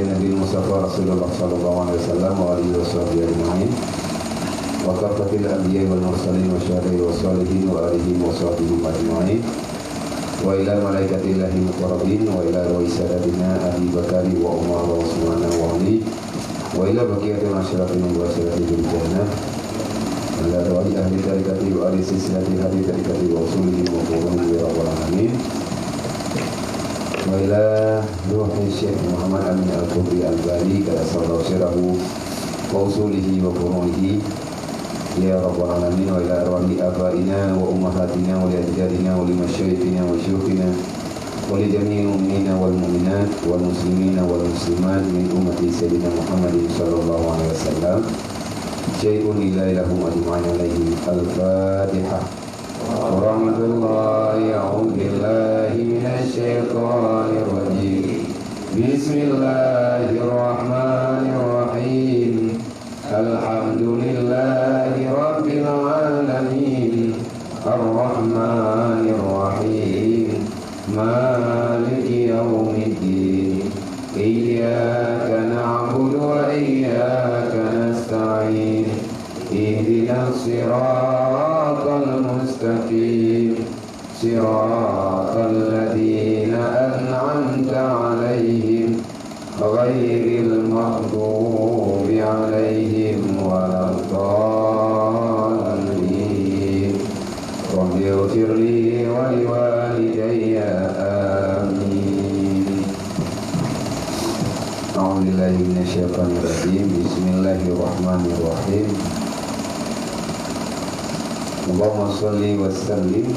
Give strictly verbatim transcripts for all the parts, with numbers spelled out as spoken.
Nabi Mustafa Rasulullah sallallahu alaihi wasallam wa alihi wa sahbihi ajma'in. Wa kafatil anbiya wal mursalin wa syuhada wa salihin wa alihim wa sahbihim ajma'in. Wa ila malaikatillahi muqarrabin wa ila ruhi sadatina Abi Bakari wa Umar wa Utsmana wa Ali. Wa ila baqiyatil asyrati mubasyirati bil jannah. Wa ila ruhi ahli tariqati wa ahli silsilati ahli tariqati wa usulihim wa furu'ihim ya rabbal alamin. Wa ila ruhi Syekh Muhammad Amin Al-Kubri Al-Bali, qaddasallahu sirrahu, wa usulihi wa furu'ihi, ya rabbal alamin, wa ila arwahi abaina wa ummahatina wa li ajdadina wa li masyayikhina wa syuyukhina wa li jami'il mu'minina wal mu'minat wal muslimina wal muslimat min ummati Sayyidina Muhammadin sallallahu alaihi wasallam. Syai'un lillahi lahum ajma'in alaihim. Al-Fatihah. Warahmatullahi, a'udzubillahi minasyaitonirrajim. Bismillahirrahmanirrahim. Alhamdulillahi rabbil alamin. Arrahmanirrahim. Maliki yaumiddin. Iyyaka na'budu wa iyyaka nasta'in. Ihdinas siratal mustaqim. Siratal ladzina an'amta 'alaihim, ghairil maghdubi 'alaihim waladdallin. Rabbighfirli wa liwalidayya. Amin. A'udzubillahi minasyaitonirrajim. Bismillahirrahmanirrahim. Allahumma shalli wa sallim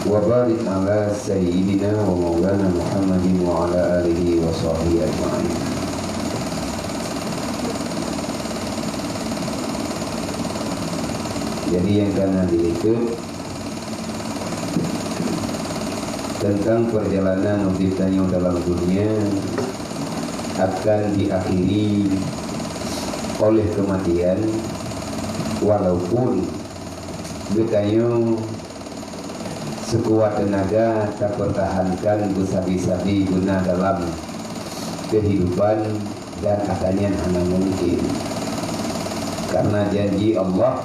wa barik ala sayyidina wa maulana Muhammadin wa ala alihi wa sahbihi ajma'in. Jadi, nyang ka na dilikot teuntang peurjalanan udeb tanyoe dalam dunia akan diakhiri oleh keumatian, walaupun geutanyoe seukuat teunaga tapeurtahankan beusabe-sabe beuna dalam keuhidupan, dan atanyan hana mungken. Karena janji Allah,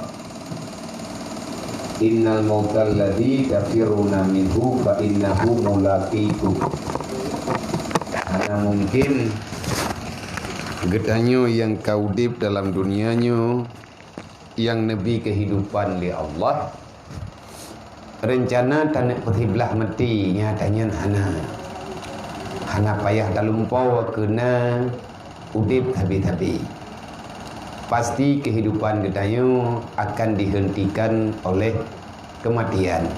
"Innal mautal ladzi tafirruna minhu fa innahu mulaqikum." Hana mungken geutanyoe nyang ka udeb dalam dunia nyoe nyang neubri keuhidupan lé Allah, reuncana taneuk peusiblah maté nyan, atanyan hana, hana payah talumpoe keu na udeb sabe-sabe. Pasti keuhidupan geutanyoe akan dihentikan oleh keumatian.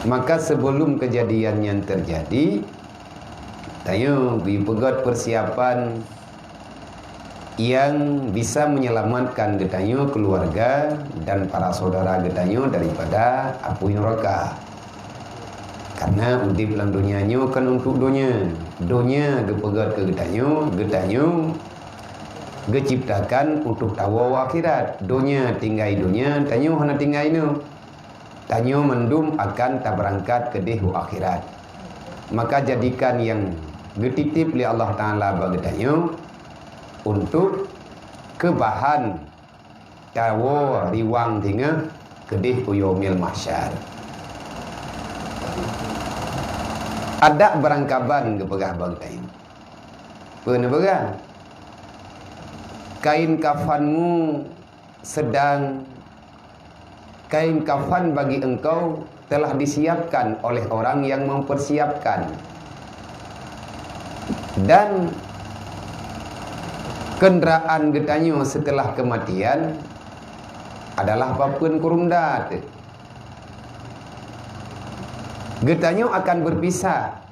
Maka, seubeulom keujadian nyan teujadi, tanyoe geupeugöt peursiapan nyang bisa menyelamatkan geutanyoe, keuluwarga, dan para syedara geutanyoe daripada apui neuraka. Karena udeb lam donya nyoe kon untuk donya. Donya geupeugöt keu geutanyoe, geutanyoe geuciptakan untuk tawoe u akhirat. Donya tinggai donya, tanyoe hana tinggai nyoe. Tanyoe mandum akan tabeurangkat keudeh u akhirat. Maka jadikan nyang geutitip lé Allah Taala bak geutanyoe untuk keu bahan tawoe riwang singoh keudeh u Yaumil Mahsyar. Adak beurangkaban geupeugah bak geutanyoe. Peue neupeugah? Kain kafanmu sedang, kain kafan bagi engkau telah disiapkan oleh orang yang mempersiapkan. Dan kendaraan geutanyoe setelah kematian adalah papeuen kurunda teuh. Geutanyoe akan berpisah.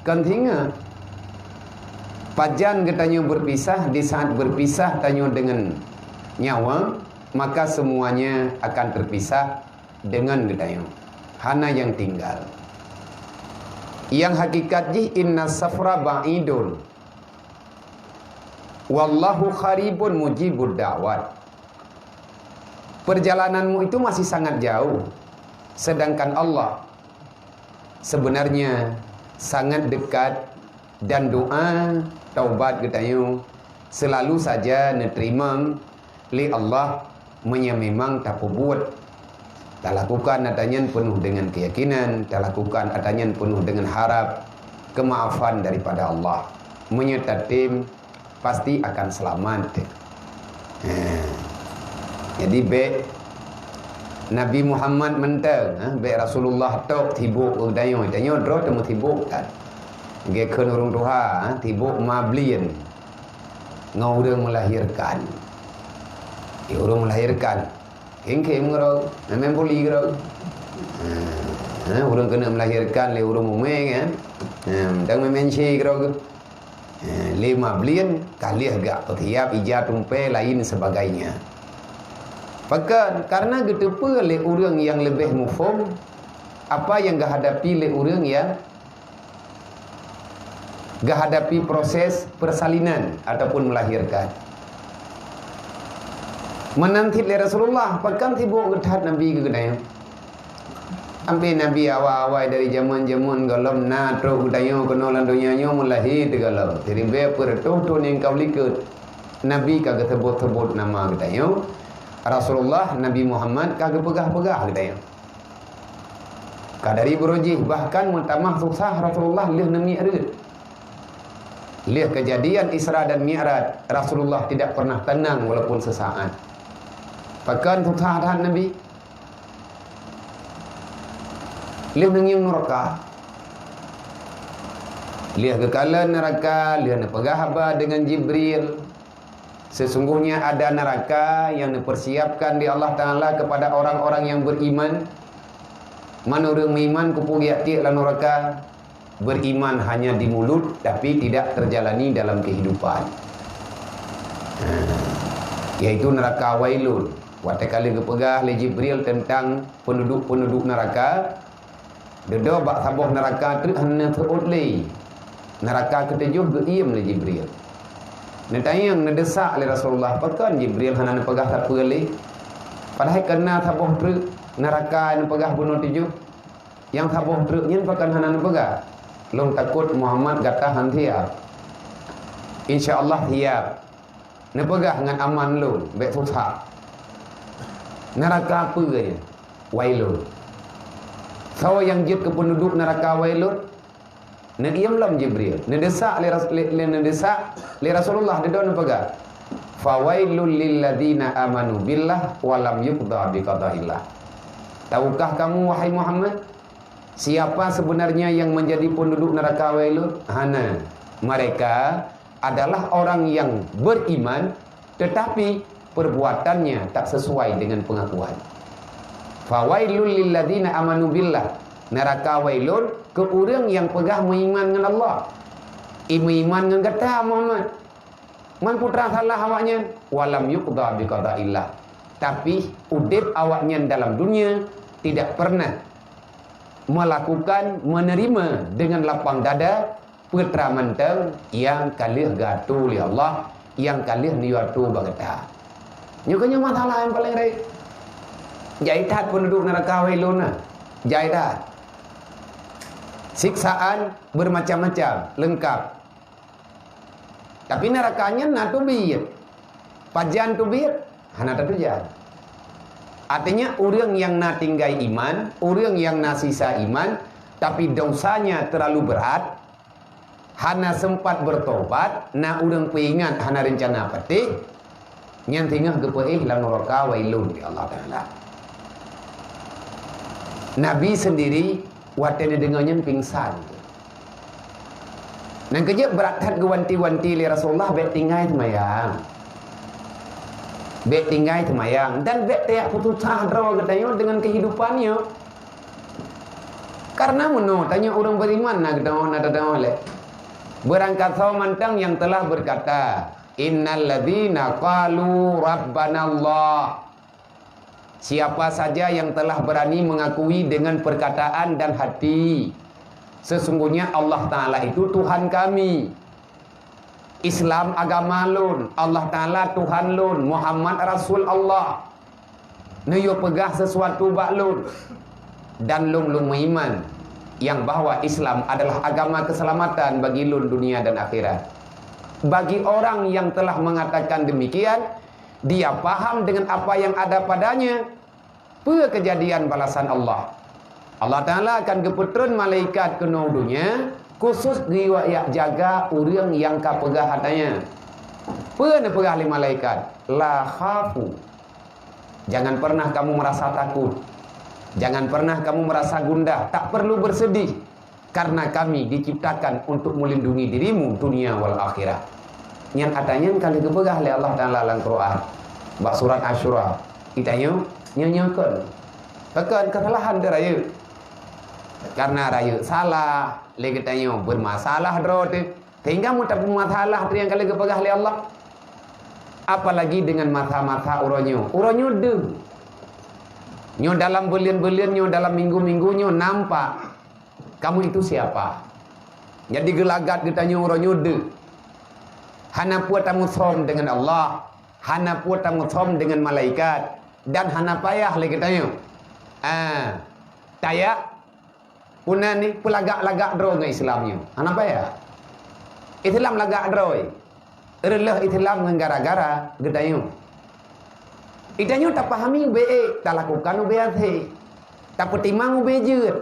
Kon singoh, pajan geutanyoe berpisah, di saat berpisah tanyoe deungon nyawa, maka semuanya akan terpisah deungon geutanyoe. Hana nyang tinggal. Nyang hakikat jih, "Inna safra ba'idun, wallahu qaribun mujibud da'wat." Perjalananmu itu masih sangat jauh, sedangkan Allah sebenarnya sangat dekat dan doa taubat geutanyoe selalu saja neuteurimong lé Allah meunyoe memang tapeubuet, talakukan atra nyan peunoh deungon keuyakinan, talakukan atra nyan peunoh deungon harab keumaafan daripada Allah. Meunyoe tatem, pasti akan seulamat. Ha. Jadi, bék Nabi Muhammad mantong, ha, bék Rasulullah tok sibok keu geutanyoe, tanyoe droe teumeusibok that. Geukheun ureuëng tuha, ha, sibok mablien ngon ureuëng melahirkan. Ya, ureuëng melahirkan. Khém-khém keudroe, meumen poli keudroe. Ha, ha, ureuëng keuneuk melahirkan lé ureuëng mumé kan. Ha, dan meumen sie keudroe. Ha, lé mablien ka lheueh geupeusiab ija tumpée lain sebagainya. Pakon? Karena geuteupeue lé ureuëng nyang leubeh muphom apa nyang geuhadapi lé ureuëng nyang geuhadapi proses persalinan ataupun melahirkan. Meunan cit lé Rasulullah, pakon sibok geuthat Nabi keu geutanyoe. Sampai Nabi awai-awai dari jameun-jameun gohlom na trok geutanyoe keunoe lam donya nyoe meulahé teugohlom. Siribée peureutôh thon nyang ka likot. Nabi ka geusebut-sebut nama geutanyoe. Rasulullah, Nabi Muhammad ka geupeugah-peugah geutanyoe. Ka dari beurujih, bahkan meutamah susah Rasulullah lheueh neumik reuet. Lheueh kejadian Isra dan Mi'raj, Rasulullah tidak pernah tenang walaupun sesaat. Pakon susah that Nabi? Lheueh neungieng nuraka. Lheueh geukalon nuraka, lheueh neupeugah haba deungon Jibril. Sesungguhnya ada neraka yang dipersiapkan di Allah Ta'ala kepada orang-orang yang beriman. Man ureuëng meuiman kupeugét tiek lam nuraka. Beriman hanya di mulut, tapi tidak terjalani dalam kehidupan. Ha, yaitu neraka Wailun. Watée ka lheueh geupeugah lé Jibril tentang penduduk-penduduk neraka, dudoe bak saboh neraka treuk hana seuôt lé. Neraka keutujôh geuiem lé Jibril. Neutanyong, neudesak lé Rasulullah, pakon Jibril hana neupeugah sapeue lé? Padahai ka na saboh treuk neraka neupeugah bunoe tujôh. Nyang saboh treuk nyan pakon hana neupeugah? Lôn takot Muhammad gata han siap. Insya Allah siap. Neupeugah ngon aman lôn, bék susah. Neraka peue nyan? Wailun. Soe nyang jeuet keu peunduduk neraka Wailun? Neuiem lom Jibril. Neudesak lé Ras-, lé, lé, neudesak lé Rasulullah, dudoe neupeugah, "Fawailul lilladzina amanu billah wa lam yuqda biqadaillah." Tahukah kamu, wahai Muhammad, siapa sebenarnya yang menjadi penduduk neraka Wailun? Hana. Mereka adalah orang yang beriman, tetapi perbuatannya tak sesuai dengan pengakuan. Fawailul lilladzina amanu billah. Neraka Wailun keu ureuëng nyang peugah meuiman ngon Allah. I meuiman ngon gata, Muhammad. Man peue teuma salah awaknyan? Walam yuqda biqadaillah. Tapi udeb awaknyan dalam dunia tidak pernah melakukan, menerima dengan lapang dada peue teuma mantong nyang ka lheueh geuatoe lé Allah, nyang ka lheueh neuyue atoe bak gata. Nyoe keuh nyoe masalah nyang paleng rayeuk. Jai that peunduduk neraka Wailun na. Jai that. Siksaan bermacam-macam, leungkap. Tapi neraka nyan na teubiet. Pajan teubiet? Hana tatujan. Artinya, ureuëng nyang na tinggai iman, ureuëng nyang na sisa iman, tapi dosanya terlalu berat, hana sempat bertobat, na ureuëng peuingat hana rencana patéh, nyan singoh geupeuéh lam nuraka Wailun lé Allah Taala. Nabi sendiri watée neudeungoe nyan pingsan. Nyang keujeuet brat that geuwanti-wanti lé Rasulullah, bék tinggai seumayang. Bék tinggai seumayang dan bék tajak peususah droe geutanyoe deungon keuhidupan nyoe. Karena meunoe tanyoe ureuëng beriman na geutanyoe na teudeungoe lé. Beurangkasoe mantong nyang telah berkata, "Innal ladzina qalu rabbanallah." Siapa saja yang telah berani mengakui dengan perkataan dan hati, "Sesungguhnya Allah Taala itu Tuhan kami. Islam agama lôn, Allah Taala Tuhan lôn, Muhammad Rasul Allah. Neuyue peugah sesuatu bak lôn, dan lôn lôn meuiman." yang bahwa Islam adalah agama keselamatan bagi lôn dunia dan akhirat. Bagi orang yang telah mengatakan demikian, dia paham dengan apa yang ada padanya. Peue keujadian balasan Allah? Allah Taala akan geupeutrön malaikat keunoe donya, khusus geuyue jak jaga ureuëng nyang ka peugah hata nyan. Peue neupeugah lé malaikat? La khafu. Jangan pernah kamu merasa takut. Jangan pernah kamu merasa gundah. Tak perlu bersedih. Karena kami diciptakan untuk melindungi dirimu dunia wal akhirah. Nyan ata nyan ka lheueh geupeugah lé Allah Taala lam Quran, bak surat Asyura. Geutanyoe, nyoe nyoe kon. Pakon kesalahan teuh rayeuk. Karena rayeuk salah, lé geutanyoe bermasalah droe teuh. Sehingga meuteupeumasalah teuh nyang ka lheueh geupeugah lé Allah. Apalagi dengan masa-masa uroe nyoe. Uroe nyoe deuh. Nyoe dalam buleuen-buleuen nyoe, dalam minggu-minggu nyoe nampak. Kamu itu siapa? Jadi geulagat geutanyoe uroe nyoe deuh. Hana peue tamusom dengan Allah, hana peue tamusom dengan malaikat, dan hana payah lé geutanyoe. Ah, tayak puna ni peulagak-lagak droe ngon Islam nyoe. Hana payah. Islam lagak droe. Reuloh Islam ngon gara-gara geutanyoe. Geutanyoe tapahami ubé ék, talakukan ubé hasé. Tapeutimang ubé jeuet.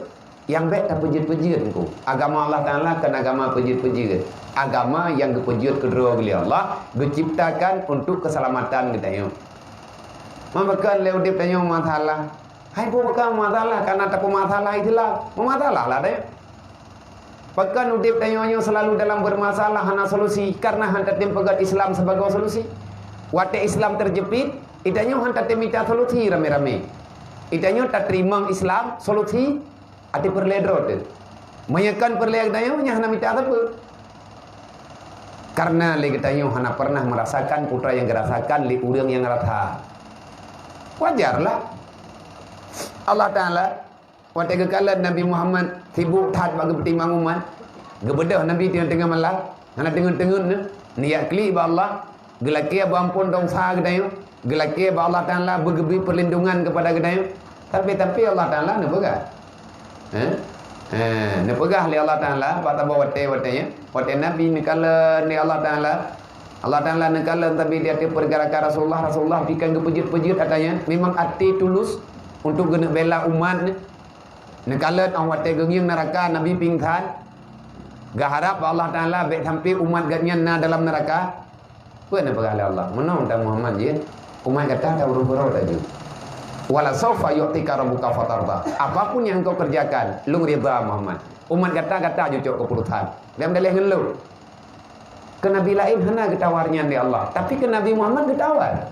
Nyang bék tapeujeuet-peujeuet engko. Agama Allah Taala kon agama peujeuet-peujeuet. Agama nyang geupeujeuet keudroe lé Allah, geuciptakan untuk keuseulamatan geutanyoe. Meubeukan lé udeb tanyoe masalah. Hai peue ka masalah, karena tapeumasalah Islam. Meumasalah lah deh. Pakon udeb tanyoe nyoe selalu dalam bermasalah, hana solusi, karena han tatem peugét Islam sibagoe solusi. Watée Islam teujeuet, geutanyoe han tatem mita solusi ramé-ramé. Geutanyoe tateurimong Islam solusi, até peureulée droe teuh. Meunyoe kon peureulée geutanyoe, nyan hana mita sapeue. Karena lé geutanyoe hana pernah merasakan peue nyang geurasakan lé ureuëng nyang rasa. Wajarlah. Allah Taala Watée geukalon Nabi Muhammad sibuk that bak geupeutimang umat, geubeudôh Nabi teungoh-teungoh malam, hana teungeut-teungeut nyan, neujak klik bak Allah, geulakée beuamphon desya geutanyoe, geulakée bak Allah Taala beugeubri peurlindungan keupada geutanyoe. Tapi, tapi Allah Taala neupeugah. Heh? Heh, neupeugah lé Allah Taala bak saboh watée-watée nyan, watée Nabi neukalon lé Allah Taala, Allah Taala neukalon tapi di ateueh peurgerakan Rasulullah, Rasulullah pih kon geupeujeuet-peujeuet ata nyan, memang até tulus untuk geuneuk bela umat nyan. Neukalon óh watée geungieng neuraka, Nabi pingsan. Geuharab bak Allah Taala bék sampai umat geuhnyan na dalam neuraka. Peue neupeugah lé Allah? Meunoe ta Muhammad jih, umat gata ta ureuëng peureuet laju. Wala saufa yu'tika rabbuka fatarda. Apapun yang engkau kerjakan, lôn ridha Muhammad. Umat gata, gata ju cok keuputusan. Lom daleh ngon lôn. Keu nabi laén hana geutawar nyan lé Allah, tapi keu Nabi Muhammad geutawar.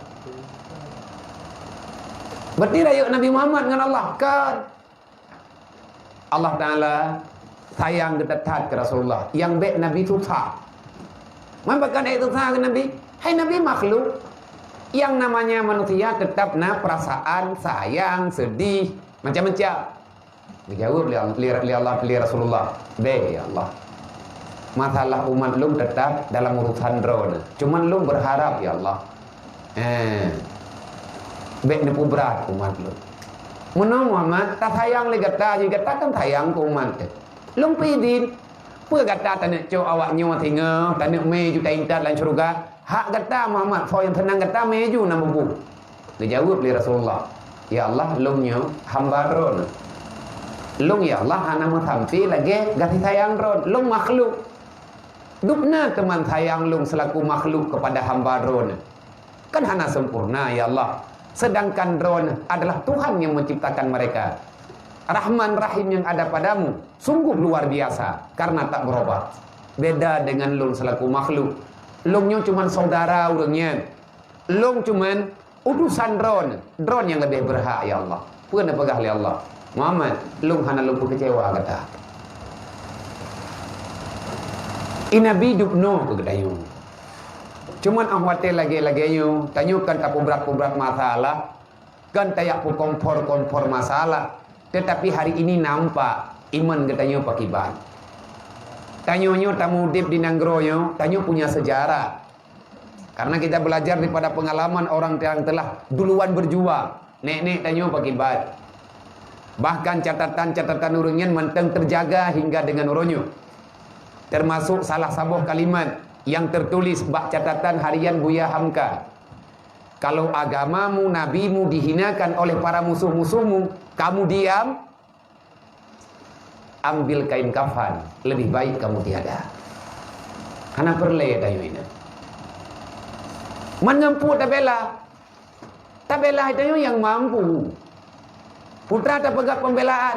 Berarti rayeuk Nabi Muhammad ngon Allah kan? Allah Taala sayang geutathat keu Rasulullah, nyang bék Nabi susah. Man pakon ék susah keu Nabi? Hai Nabi makhluk. Yang namanya manusia tetap na perasaan sayang, sedih, macam-macam. Geujaweueb lé, lé, lé Allah, lé Rasulullah, "Bék, ya Allah. Masalah umat lôn teutap dalam urusan droeneuh. Cuman lôn beurharab, ya Allah, eh, bék neupeubrat umat lôn." Meunoe Muhammad, tasayang lé gata, jih gata kan sayang keu umat teuh. Lôn peuidin, peue gata taneuk cok awak nyoe singoh, taneuk mé ju taintat lam syeuruga? Hak gata Muhammad, soe nyang seunang gata mé ju na mubu. Geujaweueb lé Rasulullah, "Ya Allah, lôn nyoe hamba Droeneuh. Lôn, ya Allah, hana meusampoe lagée gaséh sayang Droeneuh. Lôn makhluk. Dubna teuma sayang lôn seulaku makhluk keupada hamba Droeneuh. Kan hana sempurna, ya Allah. Sedangkan Droeneuh adalah Tuhan yang menciptakan mereka. Rahman Rahim yang ada padamu sungguh luar biasa karena tak berubah. Beda dengan lôn seulaku makhluk. Lôn nyoe cuman saudara ureuëng nyan. Lôn cuman utusan Droeneuh, Droeneuh nyang leubeh beurhak, ya Allah." Peue neupeugah lé Allah? "Muhammad, lôn hana lôn peukeucewa gata." Ié Nabi dubnoe keu geutanyoe. Cuman óh watée lagée-lagée nyoe, tanyoe kan tapeubrat-peubrat masalah, kan tajak peukompor-kompor masalah. Tetapi hari ini nampak iman geutanyoe pakiban. Tanyoe nyoe tameudeb di nanggroe nyoe, tanyoe punya sejarah. Karena kita belajar daripada pengalaman orang yang telah duluan berjuang. Nek-nek tanyoe pakiban. Bahkan catatan-catatan ureuëng nyan mantong teujaga hingga deungon uroe nyoe. Teumasok salah saboh kalimat nyang teutuléh bak catatan harian Buya Hamka, "Kalau agamamu, nabimu dihinakan oleh para musuh-musuhmu, kamu diam, ambil kain kafan, lebih baik kamu tiada." Hana peureulée tanyoe ingat. Man ngon peue tabela? Tabela tanyoe nyang mampu. Peue teuma tapeugah pembelaan?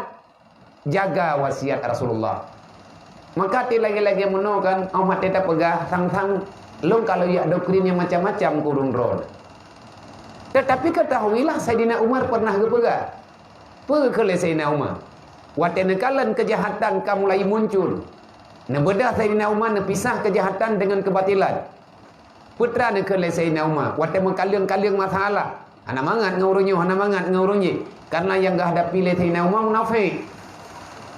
Jaga wasiat Rasulullah. Maka ti lagée-lagée meunoe kan, oh maté tapeugah sang-sang lôn kalau jak doktrin nyang macam-macam kureueng droe. Tetapi ketahuilah Saidina Umar pernah geupeugah. Peue kheun lé Saidina Umar? Watée neukalon keujahatan ka mulai muncul, neubeudah Saidina Umar neupisah keujahatan deungon keubatilan. Peue teuma neukheun lé Saidina Umar, watée meukaleueng-kaleueng masalah, hana mangat ngon ureuëng nyoe, hana mangat ngon ureuëng jéh. Karena nyang geuhadapi lé Saidina Umar munafék.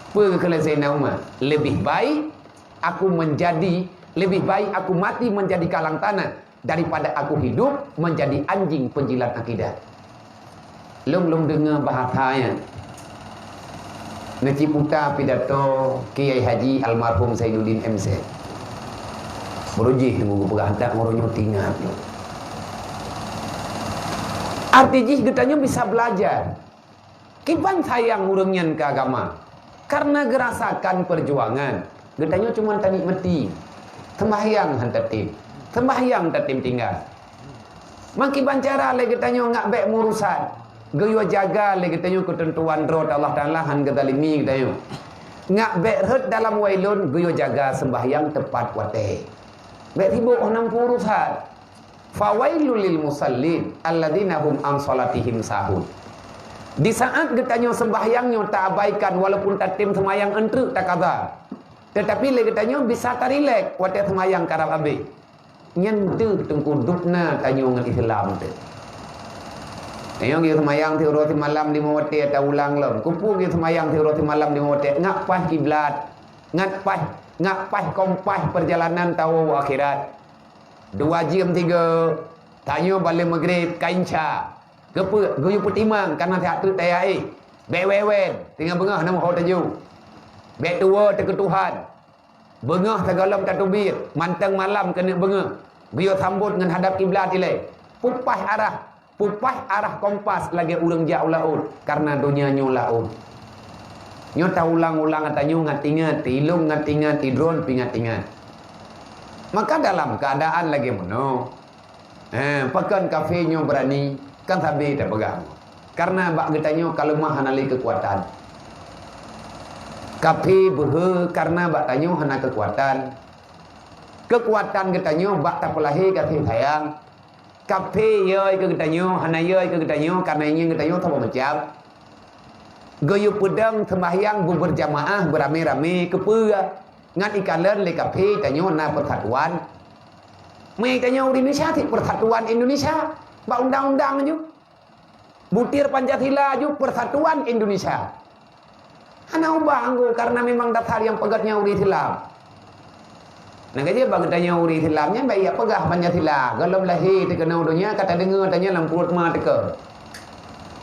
Peue geukheun lé Saidina Umar? "Lebih baik aku menjadi, lebih baik aku mati menjadi kalang tanah daripada aku hidup menjadi anjing penjilat akidah." Lôn, lôn deungoe bahasa nyan. Neuciputa pidato Kiai Haji Almarhum Sainuddin M Z. Baru jih teungku geupeugah, handak meureunyueng tingat lôn. Arti jih geutanyoe bisa belajar. Kiban sayang ureuëng nyan keu agama. Karena geurasakan perjuangan. Geutanyoe cuma tanikmati. Sembahyang han tatem. Sembahyang tatem tinggai. Meukiban cara lé geutanyoe ngak bék meurusan, geuyue jaga lé geutanyoe keuteuntuan droe Allah Taala han geuzalimi geutanyoe. Ngak bék rhot dalam wailon geuyue jaga sembahyang teupat watée. Bék sibok hana meurusan. Fawailul lil musallin alladzina hum an shalatihim sahun. Di saat geutanyoe sembahyang nyoe taabaikan walaupun tatem sembahyang eunteuk takaza. Tetapi lé geutanyoe bisa tarilek watée sembahyang karab habéh. Nyan deuh teungku dubna tanyoe ngon Islam teuh. Tanyoe geuyue seumayang siuroe simalam limong watée taulang lom. Keupeue geuyue seumayang siuroe simalam limong watée? Ngak paih kiblat, ngak paih, ngak paih kompas perjalanan tawoe u akhirat. Dua jeuem tiga, tanyoe balée Maghrib ka insya. Keupeue? Geuyue peutimang kana siat teuk taya éh. Bék wewen, singoh beungoh na meuho taju. Bék tuwoe teuh keu Tuhan. Beungoh sigohlom tateubiet, mantong malam keuneuk beungoh. Geuyue sambot ngon hadab kiblat ilée. Peupaih arah, peupaih arah kompas lagée ureuëng jak u laôt, karena donya nyoe laôt. Nyoe taulang-ulang ata nyoe ngat ingat, ilong ngat ingat, idroe pih ngat ingat. Maka dalam keadaan lagée meunoe, Eh, pakon kafé nyoe beurani, kan sabe tapeugah. Karena bak geutanyoe ka leumah hana lé keukuatan. Kafé beuhe karena bak tanyoe hana keukuatan. Keukuatan geutanyoe bak tapeulahé kasih sayang. Kafé yoi keu geutanyoe, hana yoi keu geutanyoe, karena ngieng geutanyoe saboh macam. Geuyue peudong seumbahyang beubeurjamaah beuramé-ramé keupeue? Ngat ikalon lé kafé tanyoe na persatuan. Meuitanyoe ureuëng Indonesia cit persatuan Indonesia bak undang-undang ju. Butir Pancasila ju persatuan Indonesia. Hana ubah anggô karena memang dasar nyang peugét nyan ureuëng Islam. Nah, gaji bak geutanyoe ureuëng Islam nyan baik jak peugah Pancasila. Gohlom lahé teukeunong donya ka tadeungoe tanyoe lam pruet ma teuka.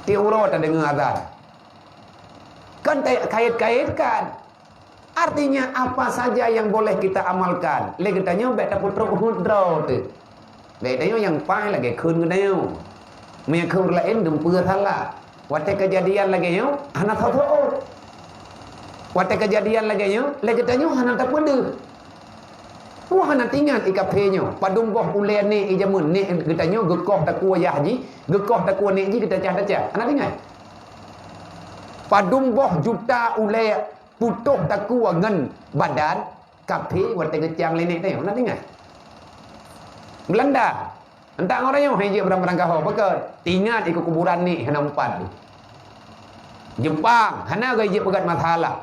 Tiep uroe tadeungoe azan. Kan ta-, kait-kaitkan. Artinya, apa saja yang boleh kita amalkan, lé geutanyoe bék tapeutrok hudro teuh. Bék tanyoe nyang paih lagée kheun geutanyoe. Meunyoe kheun laén dumpeue salah. Watée keujadian lagée nyoe, hana teusoe. Watée keujadian lagée nyoe, lé geutanyoe hana tapeudeuh. Wah, hana tingat i kafé nyoe, padum boh ulée nék i jameun nék geutanyoe geukoh takue yah jih, geukoh takue nék jih geutacah-tacah. Hana tingat. Padum boh juta ulée putôh takue ngon badan kafé watée geucang lé nék tanyoe, na tingat? Beulanda, entah orang nyoe hai jeuet barang-barang gaho, pakon? Tingat iko kuburan nék hana umpat. Jepang, hana gai jeuet peugét masalah.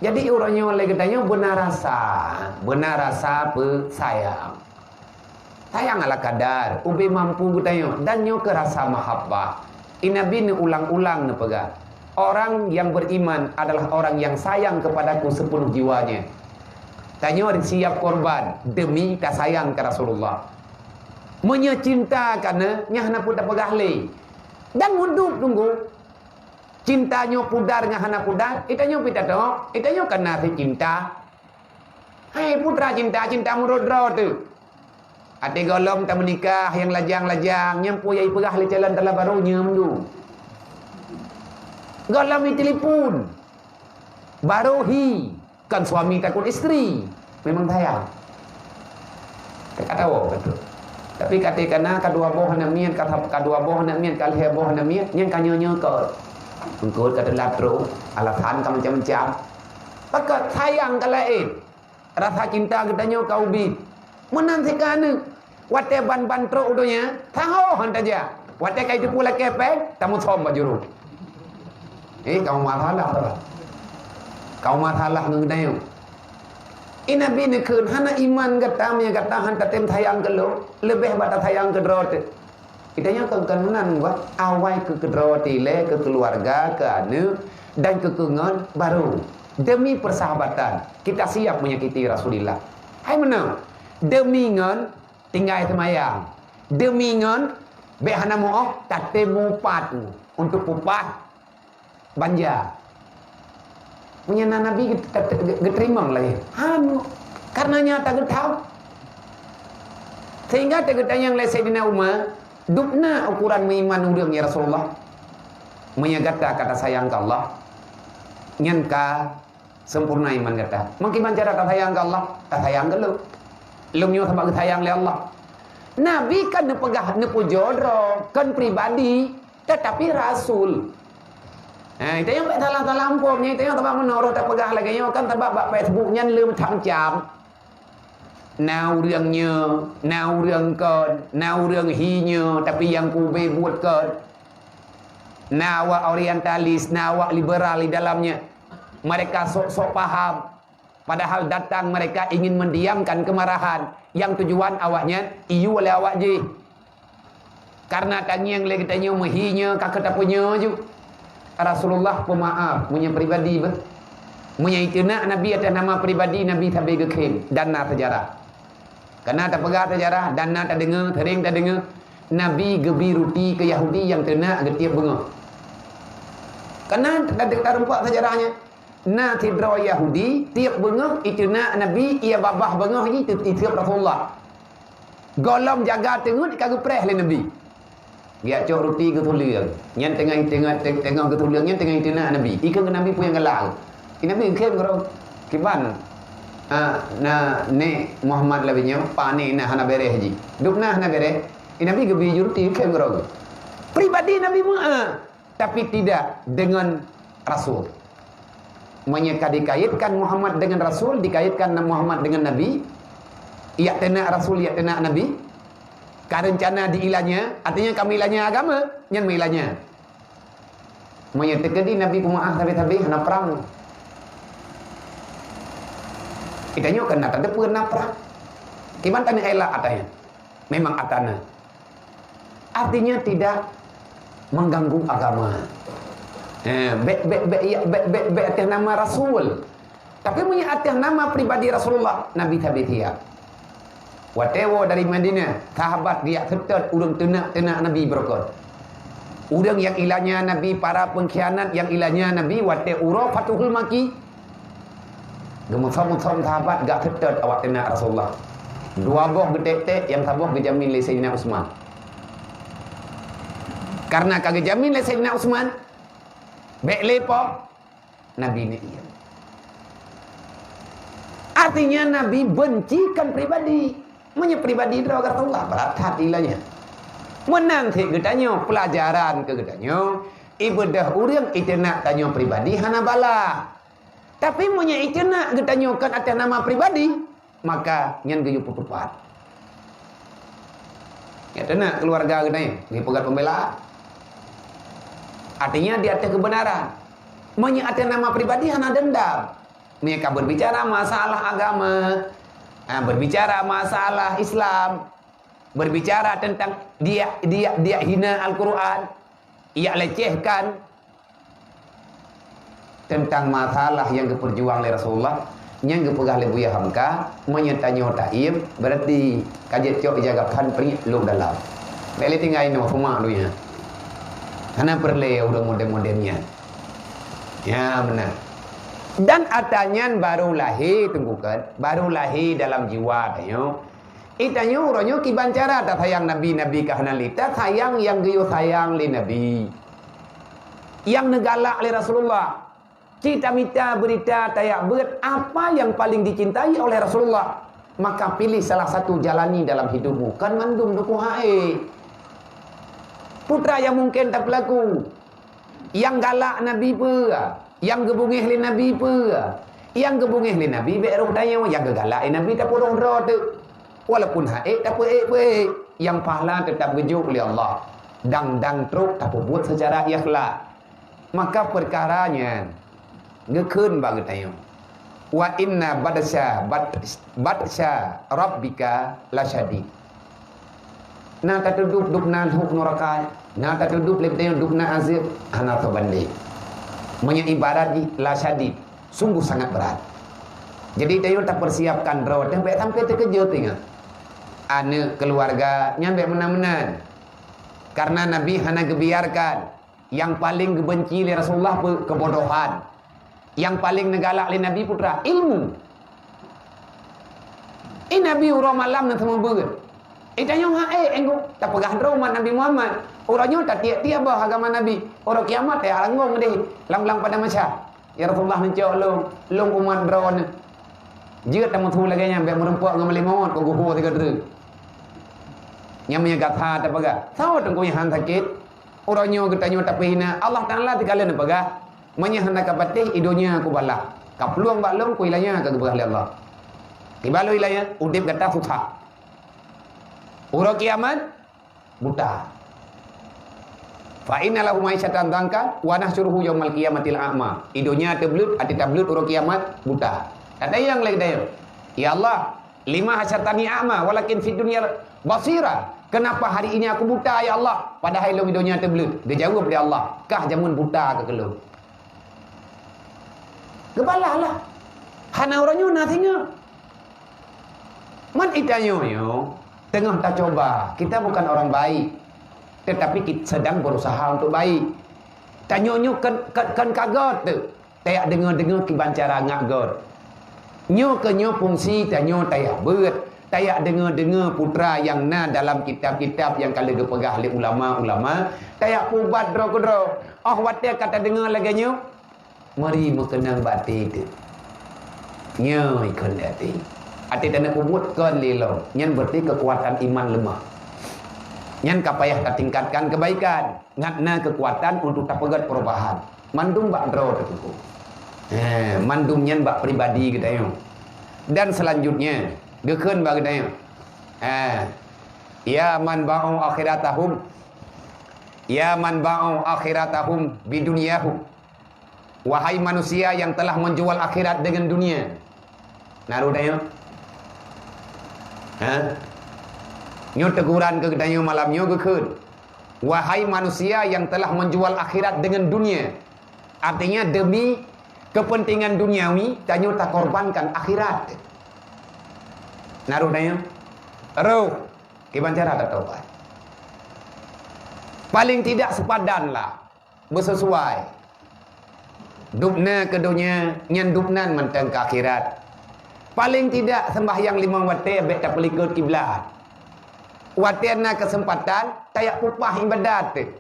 Jadi, uroe nyoe lé geutanyoe beuna rasa, beuna rasa peusayang. Sayang ala kadar, ubé mampu geutanyoe, dan nyoe keu rasa mahabbah. I Nabi neuulang-ulang neupeugah, "Orang yang beriman adalah orang yang sayang kepadaku sepenuh jiwanya." Tanyoe siap korban demi tasayang keu Rasulullah. Meunyoe cinta kana, nyan hana peue tapeugah lé. Dan udub teungku. Cinta nyoe pudar ngon hana pudar, itanyoe pih tato, itanyoe kana sit cinta. Hai putra cinta, cinta meurot droe teuh. Até gohlom tameunikah nyang lajang-lajang, nyang peue nyang ipeugah lé calon tala barô nyoe meundu. Gohlom itelepon. Barô hi, kon suami takot istri. Memang sayang. Ka tahu betul. Tapi katé kana kadua boh aneuk miet, ka, kadua boh aneuk miet, ka lhèe boh aneuk miet, nyang ka nyoe-nyoe kot. Eungkôt ka teulat trok, alasan ka macam-macam. Pakon sayang ka laén. Rasa cinta geutanyoe ka ubit. Meunan sit keu aneuk. Watèe ban-ban trok u donya, saho han tajak. Watèe ka jiteupeue lakèe pèng, tameusom bak jurông. Eh, kamoe masalah, salah. Kamoe masalah ngon geutanyoe. Eh, Nabi neukheun, hana iman gata meunyoe gata han tatem sayang keu lôn, leubeh bak tasayang keu droe teuh. Geutanyoe kon, kon meunan, bah, awai keu keudroe teuh ilèe, keu keuluwarga, keu aneuk, dan keu, keu ngon barô. Demi persahabatan, kita siap menyakiti Rasulullah. Hai meunan, demi ngon tinggai seumayang, demi ngon bèk hana meu-oh, tatem mupat untuk peupah banja. Meunyoe na Nabi get-, get-, get-, geuteurimong lagèe nyan, karena nyata geutau. Sehingga teuk geutanyong lé Saidina Umar, "Dubna ukuran meuiman ureueng, ya Rasulullah? Meunyoe gata ka tasayang keu Allah, nyan ka sempurna iman gata." Meukiban cara tasayang keu Allah, tasayang keu lôn. Lôn nyoe sabab geusayang lé Allah. Nabi kan neupeugah, neupujoe droe, kon pribadi, tetapi rasul. Ha, geutanyoe bèk salah-salah muphom, geutanyoe sabab meunoe roh tapeugah lagèe nyoe kan sabab bak Facebook nyan le macam-macam. Na ureueng nyoe, na ureueng kon, na ureueng hi nyoe, tapi nyang kube buet kon. Na awak orientalis, na awak liberal di dalamnya. Mereka sok-sok paham. Padahal datang mereka ingin mendiamkan kemarahan yang tujuan awaknyan iyue lé awak jih. Karena tangieng lé geutanyoe meuhi nyoe ka keu tapeunyoe ju. Rasulullah peumaaf meunyoe pribadi beuh. Meunyoe iteunak Nabi atas nama pribadi, Nabi sabe geukheun dan na seujarah. Kana tapeugah seujarah dan na tadeungoe, sering tadeungoe, Nabi geubi ruti keu Yahudi nyang teunak geutiep beungoh. Kana ta-, ta-, tareumpok seujarah nyan. Na sidroe Yahudi tiep beungoh iteunak Nabi, ie babah beungoh jih teu-, itiep Rasulullah. Gohlom jaga teungeut ka geupreh lé Nabi. Geujak cok ruti geutuleueng. Nyan teungoh, teungoh, teungoh geutuleueng, nyan teungoh iteunak Nabi. Ikheun keu Nabi peue nyang galak. Di Nabi geukheun keudroe, "Kiban, ah, na, nèk Muhammad lagèe nyoe, pane na hana bèrèh jih. Dubna hana bèrèh." Di Nabi geubi ju ruti geukheun keudroe. Pribadi Nabi meu'ah, tapi tidak dengan Rasul. Meunyoe ka dikaitkan Muhammad dengan Rasul, dikaitkan Muhammad dengan Nabi, jak teunak Rasul, jak teunak Nabi, ka reuncana diilanya, artinya ka meulanya agama, nyan meulanya. Meunyoe teukeudi Nabi peumaaf sabe-sabe hana prang. Geutanyoe kan na tateupeue na prang. Kiban tanyoe elak ata nyan. Memang ata na. Artinya tidak mengganggu agama. Eh, bèk, bèk, bèk, ya, bèk, bèk, bèk atas nama Rasul. Tapi meunyoe atas nama pribadi Rasulullah, Nabi sabe siap. Watèe woe dari Madinah, sahabat geujak seutôt ureueng teunak-teunak Nabi beurukon. Ureueng nyang ilanya Nabi, para pengkhianat nyang ilanya Nabi, watèe uroe Fathul Makki, geumeusom-som sahabat geujak seutôt awak teunak Rasulullah. Dua boh geutek-tek, nyang saboh geujamin lé Saidina Utsman. Karena ka geujamin lé Saidina Utsman, bèk lé po, Nabi ni iya. Artinya Nabi bencikan pribadi. Meunyoe pribadi droe Rasulullah, brat that ilanya. Meunan cit geutanyoe, pelajaran keu geutanyoe, ibeudôh ureueng iteunak tanyoe pribadi hana bala. Tapi meunyoe iteunak geutanyoe kon atas nama pribadi, maka nyan geuyue peutupat. Nyang teunak keuluwarga geutanyoe, geupeugah pembela. Artinya di atas kebenaran. Meunyoe atas nama pribadi hana dendam. Meunyoe ka berbicara masalah agama, ha, berbicara masalah Islam, berbicara tentang dia, dia, dia hina Al-Quran, ia lecehkan, teuntang masalah nyang geupeujuang lé Rasulullah, nyang geupeugah lé Buya Hamka, meunyoe tanyoe taiem, berarti ka jeuet cok jaga phan prit lom dalam. Bèk lé tinggai inoe seumah donya. Hana peureulèe ureueng model-model nyan. Ya, beuna. Dan atra nyan baru lahé, Teungku, kan? Baru lahé dalam jiwa tanyoe. Eh, tanyoe uroe nyoe kiban cara tasayang Nabi, Nabi ka hana lé, tasayang nyang geuyue sayang lé Nabi. Nyang neugalak lé Rasulullah. Ci tamita beurita tajak beuet apa nyang paleng jicintai oleh Rasulullah. Maka piléh salah satu jalani dalam hidupmu. Kon mandum dukung hak ék. Peue atra nyang mungken tapeulaku. Nyang galak Nabi peue? Nyang geubungéh lé Nabi peue? Nyang geubungéh lé Nabi bék roh tanyoe, nyang geugalak lé Nabi tapeuroh droe teuk. Walaupun hak ék tapeuék-peuék, nyang pahala teutab geujok lé Allah. Dang-dang trok tapeubuet seucara ikhlaih. Maka peukara nyan geukheun bak geutanyoe, "Wa inna batsya bat-, batsya rabbika lasyadid." Na tateudob dubna lam nuraka, na tateudob lé geutanyoe dubna azeueb, hana teubandéng. Meunyoe ibarat jih lasyadid, sungguh sangat berat. Jadi, tanyoe tapeusiapkan droe teuh bék sampai teukeujot, ingat. Aneuk, keuluwarga, nyan bék meunan-meunan. Karena Nabi hana geubiarkan. Nyang paleng geubenci lé Rasulullah peue? Keubodohan. Nyang paleng neugalak lé Nabi peue atra? Ilmu. Eh, Nabi uroe malam na seumeubeuet. Eh, tanyoe hak ék, énggu, tapeugah droe umat Nabi Muhammad. Uroe nyoe tatiek-tiek boh agama Nabi. Uroe kiamat tajak langgong deh, lam-lam padang mahsyar. "Ya Rasulullah, neucok lôn, lôn umat droeneuh." Jeuet tameusu lagée nyan, bék meurumpok ngon malée mawöt, kok geuhue sigoe treuk. Nyan meunyoe gata tapeugah, "Saboh teungku nyang han sakét, uroe nyoe geutanyoe tapeuhina, Allah Taala sikalon neupeugah, 'Meunyoe hana kapatéh, i donya kubalah. Kaplueng bak lôn, ku iéleumé ka geupeugah lé Allah.'" Kiban lôn iéleumé, udeb gata susah. Uroe kiamat, buta. "Fa inna lahu ma'isyatan dhanka wa nahsyuruhu yaumal qiyamati a'ma." I donya teubleuet, até tableuet uroe kiamat buta. Kata nyang laén dayeuh, "Ya Allah, lima hasyartani a'ma walakin fid dunya basira. Kenapa hari ini aku buta, ya Allah? Padahai lôn i donya teubleuet." Geujaweueb lé Allah, "Kah jameun buta keu lôn." Geubalah lah. Hana uroe nyoe na singoh. Man, i tanyoe nyoe teungoh tacoba. Kita bukan orang baik, tetapi kit-, sedang berusaha untuk baik. Tanyoe nyoe kon, kon, kon ka göt teuk. Tajak deungoe-deungoe kiban cara ngak göt. Nyoe keuh nyoe fungsi tanyoe tajak beuet. Tajak deungoe-deungoe peue atra nyang na dalam kitab-kitab nyang ka lheueh geupeugah lé ulama-ulama. Tajak peuubat droe keudroe. Óh watée ka tadeungoe lagée nyoe, mari meukeunong bak até teuh. Nyoe ikon até. Até taneuk peubuet kon lé lom. Nyan berarti keukuatan iman leumah. Nyan ka payah tatingkatkan keubaikan. Ngat na keukuatan untuk tapeugét peurubahan. Mandum bak droe teuh, Teungku. Eh, mandum nyan bak pribadi geutanyoe. Dan selanjutnya, geukheun bak geutanyoe. Eh, ya man ba'u akhiratahum. Ya man ba'u akhiratahum bidunyahum. Wahai manusia yang telah menjual akhirat dengan dunia. Na rôh tanyoe? Ha? Nyoe teguran keu geutanyoe malam nyoe geukheun. Wahai manusia yang telah menjual akhirat dengan dunia. Artinya demi kepentingan duniawi, tanyoe takorbankan akhirat. Na rôh tanyoe? Rôh. Kiban cara tatobat? Paling tidak sepadan lah. Beusesuai. Dubna keu donya, nyan dubnan mantong keu akhirat. Paléng tidak sembahyang limong watée bék tapeulikot kiblat. Watée na keuseumpatan, tajak peupah iébadat teuh.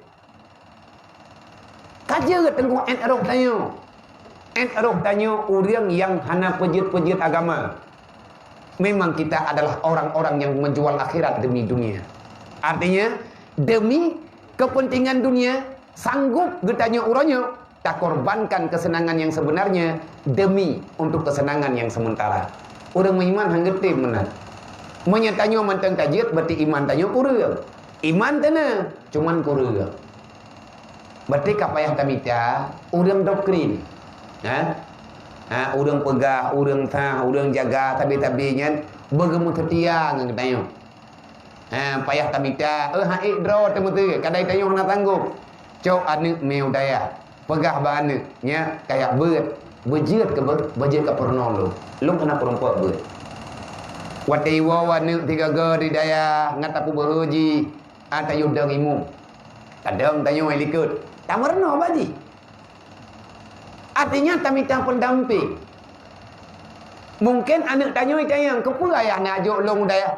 Ka jeuet teungku ét roh tanyoe. Ét roh tanyoe ureuëng nyang hana peujeuet-peujeuet agama. Memang kita adalah orang-orang yang menjual akhirat demi dunia. Artinya, demi kepentingan dunia, sanggup geutanyoe uroe nyoe takorbankan kesenangan yang sebenarnya demi untuk kesenangan yang sementara. Ureuëng meuiman han geutem meunan. Meunyoe tanyoe mantong ka jeuet, berarti iman tanyoe kureueng. Iman teuna, cuman kureueng. Berarti ka payah tamita ureuëng doktrin. Ha? Ha, ureuëng peugah, ureuëng sah, ureuëng jaga, tabi-tabi nyan beugeumeusetia ngon geutanyoe. Ha, payah tamita, eh, han ék droe teumeuteue, kadai tanyoe hana sanggob. Cok aneuëk meu dayah, peugah bak aneuëk, nyak kajak beuet, beujeuet keu beuet, beujeuet keu peurunoe lôn. Lôn hana peurumpok beuet. Watée iwoe aneuëk sigoe-goe di dayah, ngat tapeubeuhe jih, ah, tayue dong imum. Tadong tanyoe likot, tameurunoe bak jih. Artinya tamita pendamping. Mungkin aneuk tanyoe tanyong, "Keupeue ayah neujok lôn u dayah?"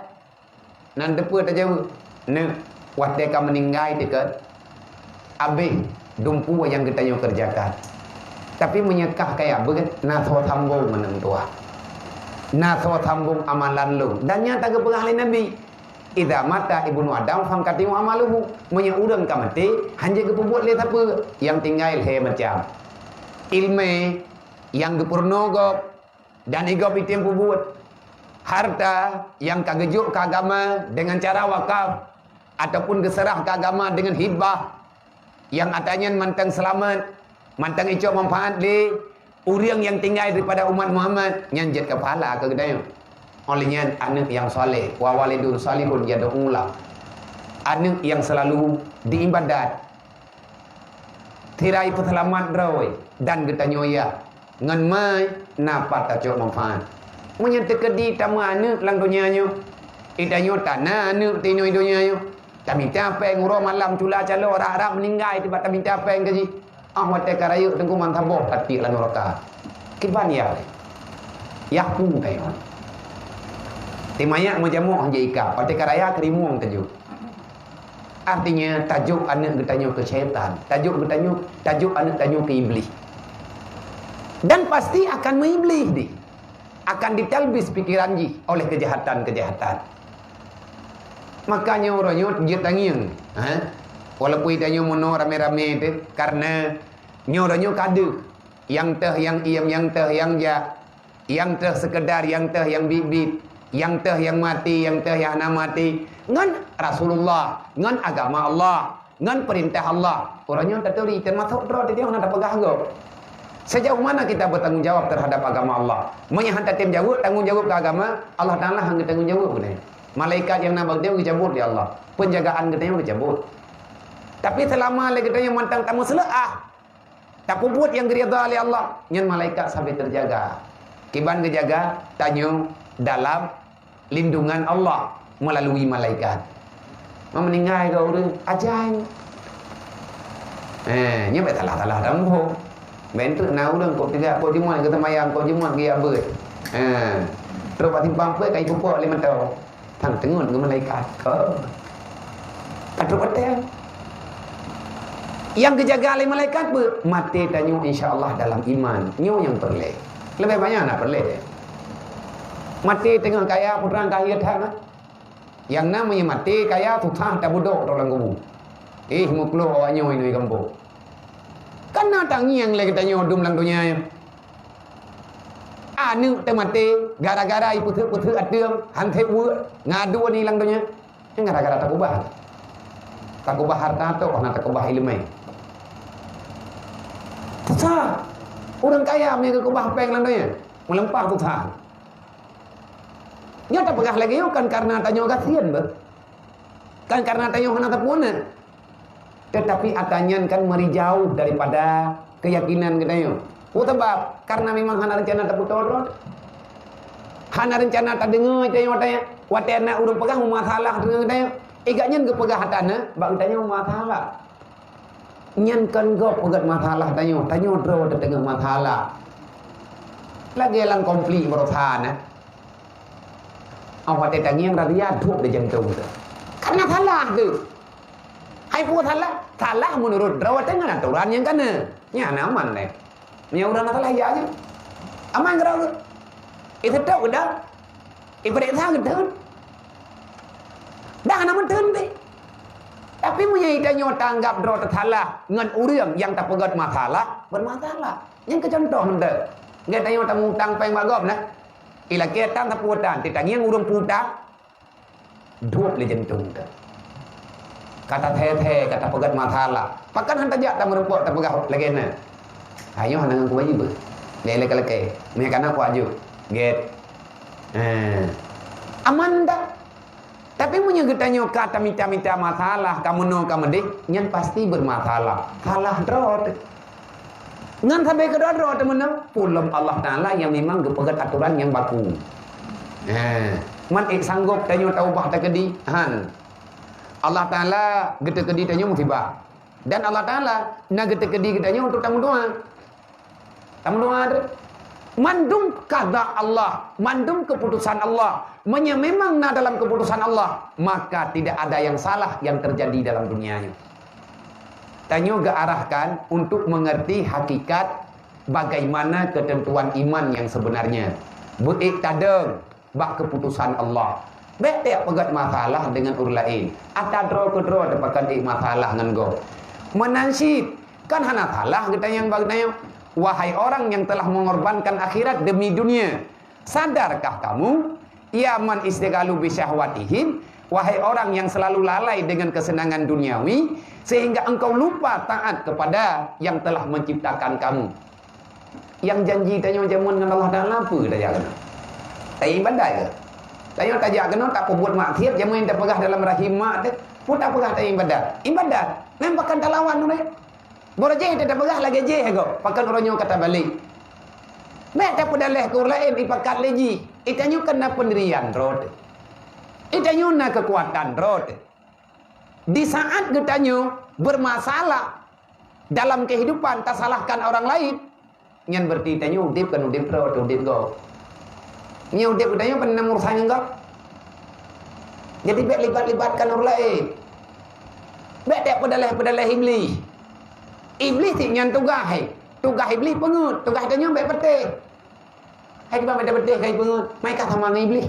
Nan teupeu tajaweueb, "Neuk, watée ka meuninggai teuka, abéh dumpeue nyang geutanyoe keureujakan. Tapi meunyoe kah kaya beuet, na soe sambong aneuk tuha. Na soe sambong amalan lôn." Dan nyan tageupeugah lé Nabi, "Idza mata ibnu Adam fangkati'u amaluhu." Meunyoe ureuëng ka maté, hanjeuet geupeubuet lé sapeue, nyang tinggai lhée macam. Iéleumé nyang geupeurunoe gob, dan i gob item peubuet. Harta nyang ka geujok keu agama deungon cara wakaf ataupun geuseurah keu agama deungon hibah, nyang atra nyan mantong seulamat, mantong icok manfaat lé ureuëng nyang tinggai daripada umat Muhammad, nyan jeuet keu pahala keu geutanyoe. Óh lheueh nyan, aneuk nyang saleh, wa walidun salihun yad'u lah. Aneuk nyang seulalu diibadat, tirai peuseulamat droe, dan geutanyoe yah ngon mai na pat tacok manfaat. Meunyoe teukeudi tameuaneuk lam donya nyoe, i tanyoe tana aneuk tinoe donya nyoe, tamita péng uroe malam cula caloe rab-rab meuninggai teubat tamita péng keu jih. Ah, watée ka rayeuk teungku mansaboh tatiek lam nuraka. Kiban ya? Yah pu tayong. Timayak meujamoe hanjeuet ikab, watée ka raya keurimueng teuju. Artinya, tajok aneuk geutanyoe keu syaitan, tajok geutanyoe, tajok aneuk tanyoe keu iblih. Dan pasti akan meuiblih di, akan ditalbis pikiran jih oleh kejahatan-kejahatan. Maka nyoe uroe nyoe jeuet tangieng, ha? Walaupun tanyoe meunoe ramé-ramé teuh, karena nyoe uroe nyoe ka deuh, nyang teuh nyang iem, nyang teuh nyang jak, nyang teuh seukeudar, nyang teuh nyang biet-biet, nyang teuh nyang maté, nyang teuh nyang hana maté, ngon Rasulullah, ngon agama Allah, ngon peurintah Allah. Uroe nyoe taturi, teumasok droe teuh hana tapeugah gob. Sejauh mana kita bertanggung jawab terhadap agama Allah? Meunyoe han tatem jaweueb, tanggung jaweueb keu agama, Allah Taala han geutanggong jaweueb geutanyoe. Malaikat nyang na bak geutanyoe geucabot lé Allah. Penjagaan geutanyoe geucabot. Tapi selama lé geutanyoe mantong tameuseuleuah, tapeubuet nyang geuridha lé Allah, nyan malaikat sabe teujaga. Kiban geujaga, tanyoe dalam lindungan Allah melalui malaikat. Meuninggai keu ureuëng, ajaéb. Eh, nyoe bék salah-salah tameuho. Bék teuk na ureuëng kok teuga, kok Jumat geuseumayang, kok Jumat geujak beuet. Eh, trok bak simpang peuet ka jipeupuak lé mantong. Tan teungeut ngon malaikat. Oh. Ka trok watée. Nyang geujaga lé malaikat beuet, maté tanyoe insya Allah dalam iman. Nyoe nyang peureulée. Leubeh banyak na peureulée. Maté teungoh kaya, putra kaya that na. Nyang na meunyoe maté kaya, susah tabeudôk droe lam kubu. Ih, meuklôh awak nyoe inong gampông. Kan na tangieng lé geutanyoe dum lam donya nyoe. Aneuk teumaté gara-gara ipeuseuek-peuseuek ateueng, han sép weuek, ngon aduen ilang donya. Nyan gara-gara takubah. Takubah hareuta toh, hana takubah iéleumé. Susah. Ureuëng kaya meunyoe geukubah péng lam donya, meulimpah susah. Nyoe tapeugah lagée nyoe kan kareuna tanyoe gasien beuh. Kan kareuna tanyoe hana tapeuneuk. Tetapi atra nyan kan meurijau daripada keuyakinan geutanyoe. Peue sabab? Kareuna memang hana reuncana tapeutoe droe. Hana reuncana tadeungoe tanyoe watée, watée na ureuëng peugah meumasalah deungon geutanyoe. Igat nyan geupeugah atra na, bak geutanyoe meumasalah. Nyan kon gob peugét masalah tanyoe, tanyoe droe teuteungoh masalah. Lagée lam konflik baroesa na. Awak teutangieng radia duek di jantung teuh. Karena salah teuh. Hai peue salah? Salah meunurot droe teuh ngon atoran nyang kana. Nyan aman lé. Meunyoe ureuëng na salah, ya aja. Aman keudroe geuh. Iseutôt geuh dah. Ipeuriksa geuh deuh. Dah hana meuteun teuh. Tapi meunyoe tanyoe tanggab droe teusalah ngon ureuëng nyang tapeugét masalah, bermasalah. Nyang keu contoh meuteun. Nggak tanyoe tamutang péng bak gob nah. Ilakée tan sapeue tan, teutangieng ureuëng peutang. Duek lé jantung teuh. Ka tathée-thée, ka tapeugét masalah. Pakon han tajak tameurumpok tapeugah lagée na. Ayoh hana ngon kubayeue. Lé-lé ka lakée. Meunyoe kana kuaju. Gét. Eh. Aman dak? Tapi meunyoe geutanyoe ka tamita-mita masalah, ka meunoe ka meudeh, nyan pasti bermasalah. Salah droe teuh. Ngon sabe keudroe-droe teumeunoe, peue lom Allah Taala nyang memang geupeugét atoran nyang baku. Hé, man ék sanggop tanyoe taubah takeudi, han. Allah Taala geuteukeudi tanyoe musibah. Dan Allah Taala na geuteukeudi geutanyoe untuk tameudoa. Tameulua tu. Mandum qada Allah, mandum keputusan Allah, meunyoe memang na dalam keputusan Allah, maka tidak ada yang salah yang terjadi dalam dunia nyoe. Tanyoe geuarahkan untuk mengerti hakikat bagaimana ketentuan iman yang sebenarnya. Beuék tadong bak keputusan Allah. Bék tapeugét masalah deungon ureuëng laén. Ata droe keudroe tapeukat ék masalah ngon gob. Meunan cit, kan hana salah geutanyoe bak geutanyoe. Wahai orang yang telah mengorbankan akhirat demi dunia, sadarkah kamu? Ya man istighalu bi syahwatihim, wahai orang yang selalu lalai dengan kesenangan duniawi, sehingga engkau lupa taat kepada yang telah menciptakan kamu. Nyang janji tanyoe jameun ngon Allah Taala peue tajak keunoe? Tajak ibadat keu? Tanyoe tajak keunoe tapeubuet maksiat, jameun tapeugah dalam rahim mak teuh, peue tapeugah tajak ibadat? Ibadat. Nyan pakon talawan ulée? Boro jih tapeugah lagée jih gob, pakon uroe nyoe ka tabalek. Bék tapeudaleh keu ureuëng laén ipakat lé jih. Itanyoe kan na peundirian droe teuh. Itanyoe na keukuatan droe teuh. Di saat geutanyoe bermasalah dalam kehidupan, tasalahkan orang lain, nyan berarti tanyoe udeb kon udeb droe, udeb gob. Nyoe udeb geutanyoe peureunah meurusan ngon gob. Jadi bék libat-libatkan ureuëng laén. Bék tapeudaleh-peudaleh Iblih. Iblih cit nyan tugaih, hai. Tugaih Iblih peungeut, tugaih tanyoe bék patéh. Hai kiban meuteubeutéh kai peue, mai kah sama ngon Iblih.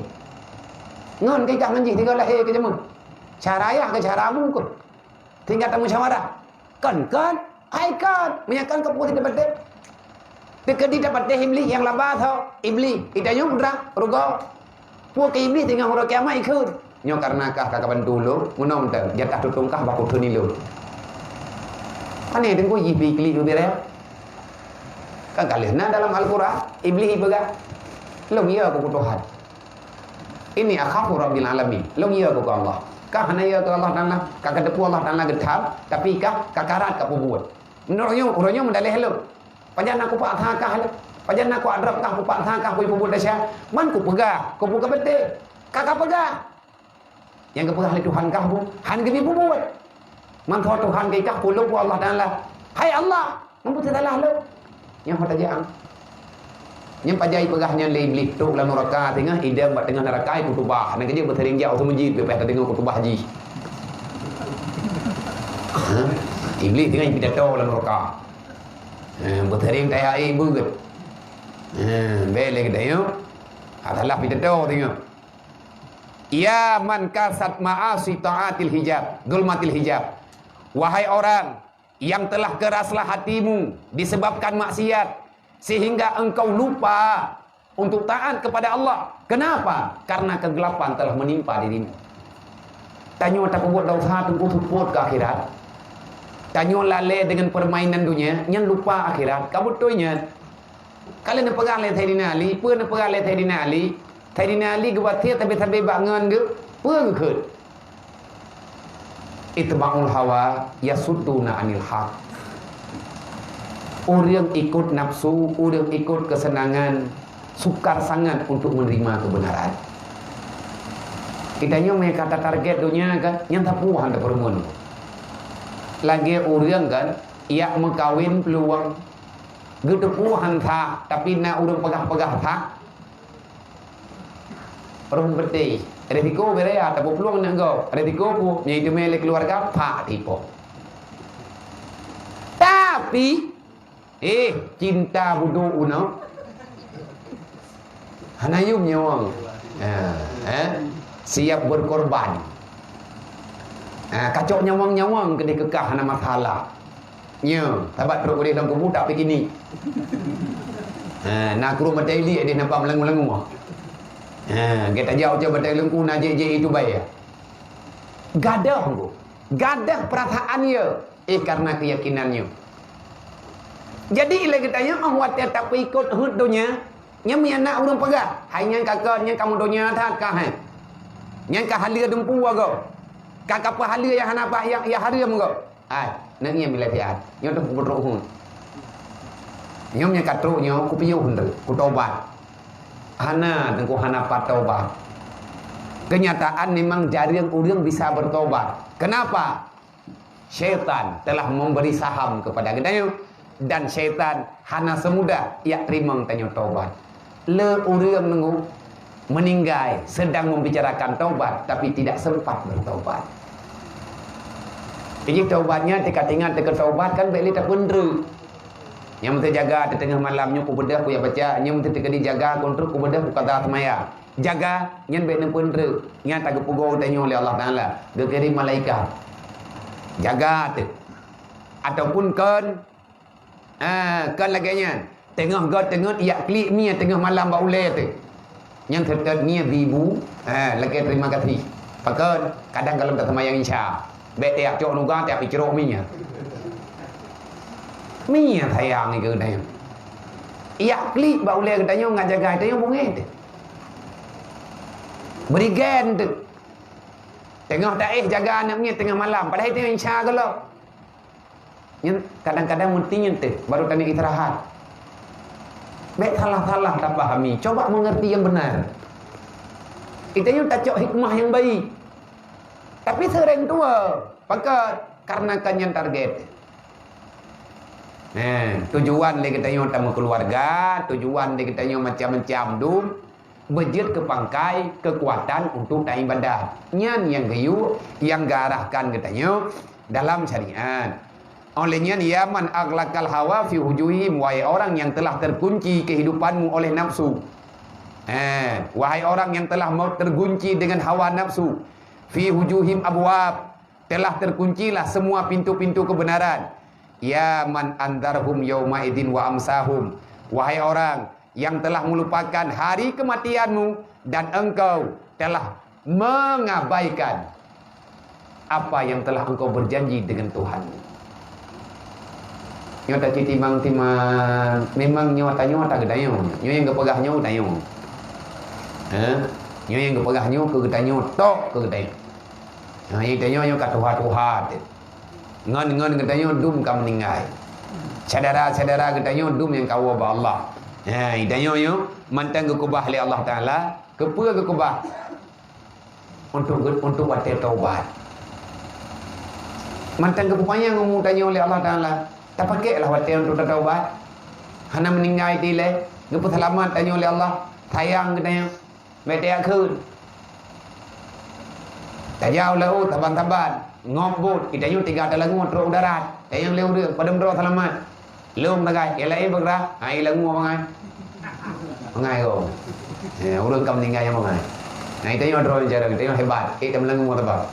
Ngon kai kah ngon jih tinggai lahé keu jameun. Cara ayah keu cara abu keuh. Tinggai tamusyawarah. Kon, kon, hai kon. Meunyo kon keu peue teubeutéh. Teukeudi tapatéh Iblih nyang laba tho. Iblih, itanyoe putra, rugoe. Peue keu Iblih teungoh uroe kiamat ikheun. Nyoe kareuna kah ka kabantu ulôn, meunoe mantong jatah tutong kah bak keutheun ilôn. Pane teungku jih pi klik bubirée? Kan ka lheueh na dalam Al-Quran, Iblih ipeugah, "Lôn yö keu Tuhan. Inni akhafu Rabbil Alamin. Lôn yö keu Allah." Kah hana yö keu Allah Taala, ka kateupeue Allah Taala geutham, tapi kah ka karat ka peubuet. Meunurot nyoe, uroe nyoe meudaleh lôn. Pajan na kupaksa kah lé? Pajan na kuadrop kah kupaksa kah kuipubuet desya? Man kupeugah, kupeugah beutôi. Ka kapeugah. Nyang geupeugah lé Tuhan kah bu, han geubi pubuet. Man tho Tuhan keu kah puluk bu Allah Taala. Hai Allah, mampu teusalah lôn. Nyang ho tajak. Nyang pajan ipeugah nyan lé Iblih trok lam nuraka teungoh idong bak teungoh nuraka ikutubah. Nyan keujeuet beuseuring jak u meujid beubaih tadeungoe kutubah jih. Ha? Iblih teungoh ipidato lam nuraka. Ha, beuteuring kaya air beugét. Ha, bèk lé geutanyoe. Adalah pidato teungoh. Ya man kasat ma'asi ta'atil hijab, zulmatil hijab. Wahai orang yang telah keraslah hatimu disebabkan maksiat, sehingga engkau lupa untuk taat kepada Allah. Kenapa? Karena kegelapan telah menimpa dirimu. Tanyoe tapeubuet desya teungku seupôt keu akhirat. Tanyoe lalé deungon peurmainan dunia, nyan lupa akhirat. Ka beutôi nyan. Ka lheueh neupeugah lé Saidina Ali, peue neupeugah lé Saidina Ali? Saidina Ali geubacut sabe-sabe bak ngon geuh, peue geukheun? Itba'ul hawa yasudduna anil haq. Ureuëng ikut nafsu, ureuëng ikut keuseunangan, sukar sangat untuk menerima kebenaran. Geutanyoe meuka tatarget donya kan, nyang sapeue han tapeureumeun. Lagée ureuëng kan, jak meukawen peuluwang, geuteupeue han that, tapi na ureuëng peugah-peugah that. Ureuëng beutôi, risiko beuraya, tapi peuluwang nyan gob. Risiko peue? Nyang iteumé lé keuluwarga, pak tipu. Tapi, eh, cinta budok unoe. Hana yum nyawöng. Ha, eh? Siap berkorban. Ha, kacok nyawöng-nyawöng keudeh keu kah hana masalah. Nyo, sabat trok udeh lam kubu tak pikini. Ha, na krueng batèe ilik deh nampak meulangu-langu. Ha, gata jak ucok batèe lengku na jek-jek itu bai. Gadoh ku. Gadoh perasaan ye, eh, karena keyakinan nyo. Jadi, ilée geutanyoe, oh, watèe tapeuikot heuet donya, nyan meunan ureuëng peugah, "Hai nyan ka kon, nyan kamoe donya that ka hai. Nyan ka haleue dumpu gob. Ka kapeuhaleue nyang hana bah, nyang, nyang hareuem gob." Ai, nyan ngieng bila siat. Nyoe teungku kutrok heuet. Nyoe nyang ka trok nyoe kupiôh heuet, kutobat. Hana, teungku hana pat tobat. Kenyataan memang jareueng ureuëng bisa bertobat. Kenapa? Syaitan telah memberi saham kepada geutanyoe. Dan syaitan hana semudah jak teurimong tanyoe taubat. Le ureuëng nunggu meuninggai sedang membicarakan taubat, tapi tidak sempat bertaubat. Jadi taubatnya teuka tingat teuka taubat kan bèk lé tapeundreuk. Nyang meusti jaga teuteungoh malam nyoe kubeudôh kujak baca, nyang meusti teuka dijaga kontrol kubeudôh kukada seumaya. Jaga, nyan bèk neupeundreuk. Nyan tageupeugoe tanyoe lé Allah Taala, geukirém malaikat. Jaga teuh. Ataupun kon Ah, kon lagèe nyan. Teungoh göt teungeut jak klik mie teungoh malam bak ulèe teuh. Nyang seutôt mie bibu, ah, lagèe terima kasih. Pakon, kadang gohlom taseumayang Isya. Bèk tajak cok nuga, tajak picrok mie. Mie sayang keu geutanyoe. Jak klik bak ulèe geutanyoe ngat jaga tanyoe beungèh teuh. Berigen teuh. Teungoh taéh jaga aneuk mie teungoh malam, padahai teungoh Isya gohlom. Nyan kadang-kadang meuti nyan teuh, baru tanyoe istirahat. Bèk salah-salah tapahami, coba mengerti yang benar. Geutanyoe tacok hikmah yang baik. Tapi seuréng tuwoe, pakon? Karena kan nyan target. Nah, tujuan lé geutanyoe tameukeuluwarga, tujuan lé geutanyoe macam-macam dum. Beujeuet keu pangkai keukuatan untuk taibadat. Nyan nyang geuyue nyang geuarahkan geutanyoe dalam syariat. Óh lheueh nyan, ya man aghlaqal hawa fi hujuhihim, wahai orang yang telah terkunci kehidupanmu oleh nafsu. Eh, wahai orang yang telah mau terkunci dengan hawa nafsu, fi hujuhim abwab, telah terkuncilah semua pintu-pintu kebenaran. Ya man andarhum yauma idzin wa amsahum, wahai orang yang telah melupakan hari kematianmu dan engkau telah mengabaikan apa yang telah engkau berjanji dengan Tuhanmu. Nyoe taci timang-timang, memang nyoe tanyoe ta geutanyoe. Nyoe nyang geupeugah nyoe tanyoe. Ha? Nyoe nyang geupeugah nyoe keu geutanyoe, tok keu geutanyoe. Ha, nyoe tanyoe nyoe ka tuha-tuha teuh. Ngon-ngon geutanyoe dum ka meuninggai. Syedara-syedara geutanyoe dum nyang ka woe bak Allah. Ha, geutanyoe nyoe mantong geukeubah lé Allah Taala. Keupeue geukeubah? Untuk, untuk watèe taubat. Mantong geupeupanyang umu tanyoe lé Allah Taala. Tapakèklah watèe untuk tataubat. Hana meuninggai dilèe, geupeuseulamat tanyoe lé Allah. Sayang geutanyoe. Bèk tajak kheun. Tajak u laôt saban-saban, ngop bot, geutanyoe tiga teulangue trok u darat. Tanyong lé ureueng, padum droe seulamat. Lôn sagai, nyang laén beugra, hai langue bangai. Bangai gob. Ya, ureueng ka meuninggai nyang bangai. Nah, geutanyoe droe jareung, geutanyoe hebat. Ék tameulangue sabab.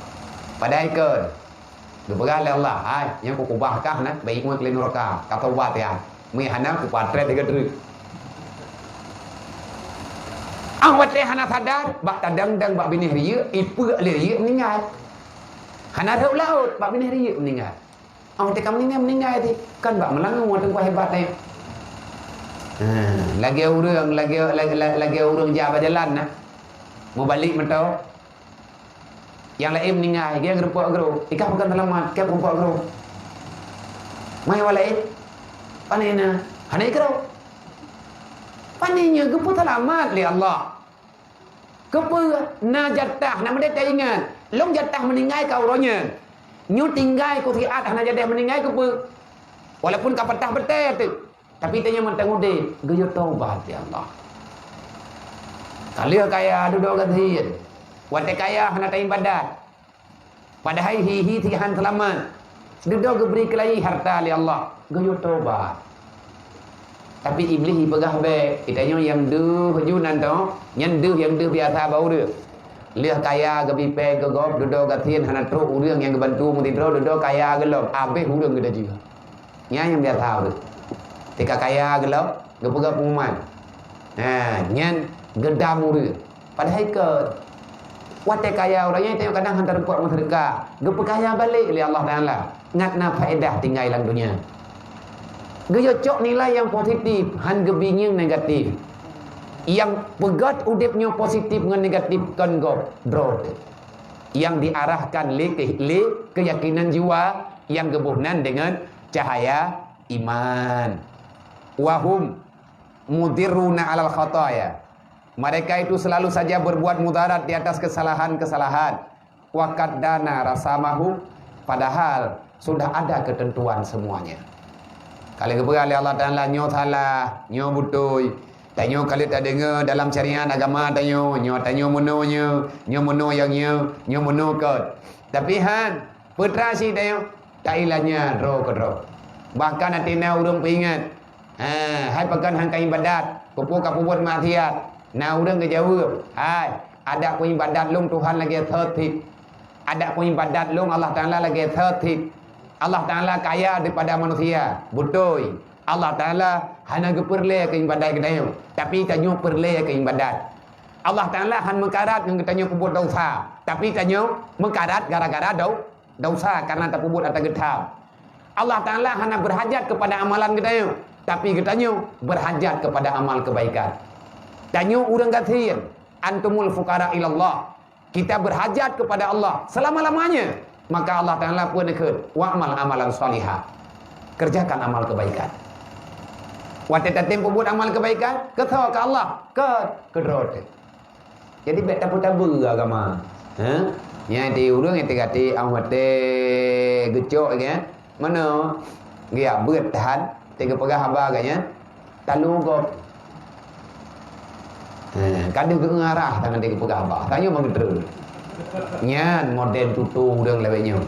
Padahai kon. Geupeugah lé Allah, "Hai, nyang kukeubah kah na, bèk ingat lé nuraka, ka tobat ya. Meunyo hana, kupatrét lagèe treuk." Ah, watèe hana sadar, bak tadang-dang bak binéh riyeuk, ipeuek lé riyeuk meuninggai. Hana rhot laôt, bak binéh riyeuk meuninggai. Ah, watèe ka meuninggai, meuninggai ti, kan bak meulangue watèe kuhebat nyan. Ha, lagèe ureueng, lagèe, lagèe, lagèe ureueng jak bak jalan na. Meubalek meuto, nyang laén meuninggai, geureupok groe. Ikah bukan seulamat, ikah geupok groe. Mai awak laén? Pane na? Hana ikroe. Pane nyoe geupeuseulamat lé Allah. Keupeue? Na jatah, na meudeh taingat. Lôn jatah meuninggai ka uroe nyan. Nyoe tinggai ku siat hana jadeh meuninggai keupeue? Walaupun ka patah batèe teuk. Tapi tanyoe mantong udép, geuyue tobat, ya Allah. Ka lheueh kaya dudoe gasien. Watèe kaya hana taibadat. Padahai hi-hi sihan seulamat. Dudoe geubri keulayi harta lé Allah, geuyue tobat. Tapi Iblih jipeugah bèk, geutanyoe nyang deuh ju nan toh, nyan deuh nyang deuh biasa bak ureueng. Lheueh kaya geubri péng keu gob, dudoe gasien hana trok ureueng nyang geubantu meusidroe, dudoe kaya gohlom, abéh ureueng geutanyoe. Nyan nyang biasa ureueng. Tika kaya gohlom, geupeugah pengumuman. Ha, nyan geudam ureueng. Padahai kon. Watèe kaya ureueng nyan, tanyoe kadang hana teupeu meuseudeukah. Geupeukaya balek lé Allah Taala. Ngat na faedah tinggai lam donya. Geuyue cok nilai nyang positif, han geubingieng negatif. Nyang peugöt udép nyoe positif ngon negatif kon gob, droe teuh. Nyang diarahkan lé ke-, lé keuyakinan jiwa nyang geuboh nan deungon cahaya iman. Wa hum mudirruna alal khataya. Mereka itu selalu saja berbuat mudarat di atas kesalahan-kesalahan. Wa qad dana rasamahu, padahal sudah ada ketentuan semuanya. Ka lheueh geupeugah lé Allah Taala, nyoe salah, nyoe beutôi. Tanyoe ka lheueh tadeungoe dalam syariat agama tanyoe, nyoe tanyoe meunoe nyoe, nyoe meunoe nyang nyoe, nyoe meunoe kot. Tapi han, peue teuma cit tanyoe, tailanya droe keudroe. Bahkan até na ureuëng peuingat, ha, hai pakon han ka ibadat, peue-peue ka peubuet maksiat. Na ureuëng geujaweueb, hai, adak peuibadat lôn Tuhan lagée soe cit. Adak peuibadat lôn Allah Taala lagée soe cit. Allah Taala kaya daripada manusia. Beutôi. Allah Taala hana geupeureulée keu ibadat geutanyoe, tapi tanyoe peureulée keu ibadat. Allah Taala han meukarat ngon geutanyoe peubuet desya, tapi tanyoe meukarat gara-gara dau-, desya karena tapeubuet ata geutham. Allah Taala hana berhajat kepada amalan geutanyoe, tapi geutanyoe berhajat kepada amal kebaikan. Tanyoe ureuëng gasien, antumul fuqara ilallah. Kita berhajat kepada Allah selama-lamanya. Maka Allah Taala pun ikut, "Wa'mal amalan salihah." Kerjakan amal kebaikan. Watée tatem peubuet amal kebaikan, keu soe? Keu Allah, keu, keu droe teuh. Jadi bék tapeue-tapeue agama. Ha? Nyang di ureuëng nyang teugaté, ah, watée geucok kan? Meunoe, geujak beuet that, teuka peugah haba geuh nyan, talu gob. Ha, ka deuh geuarah tangan teuka peugah haba. Tanyoe meugeutreun. Nyan model tutoe ureuëng lawét nyoe.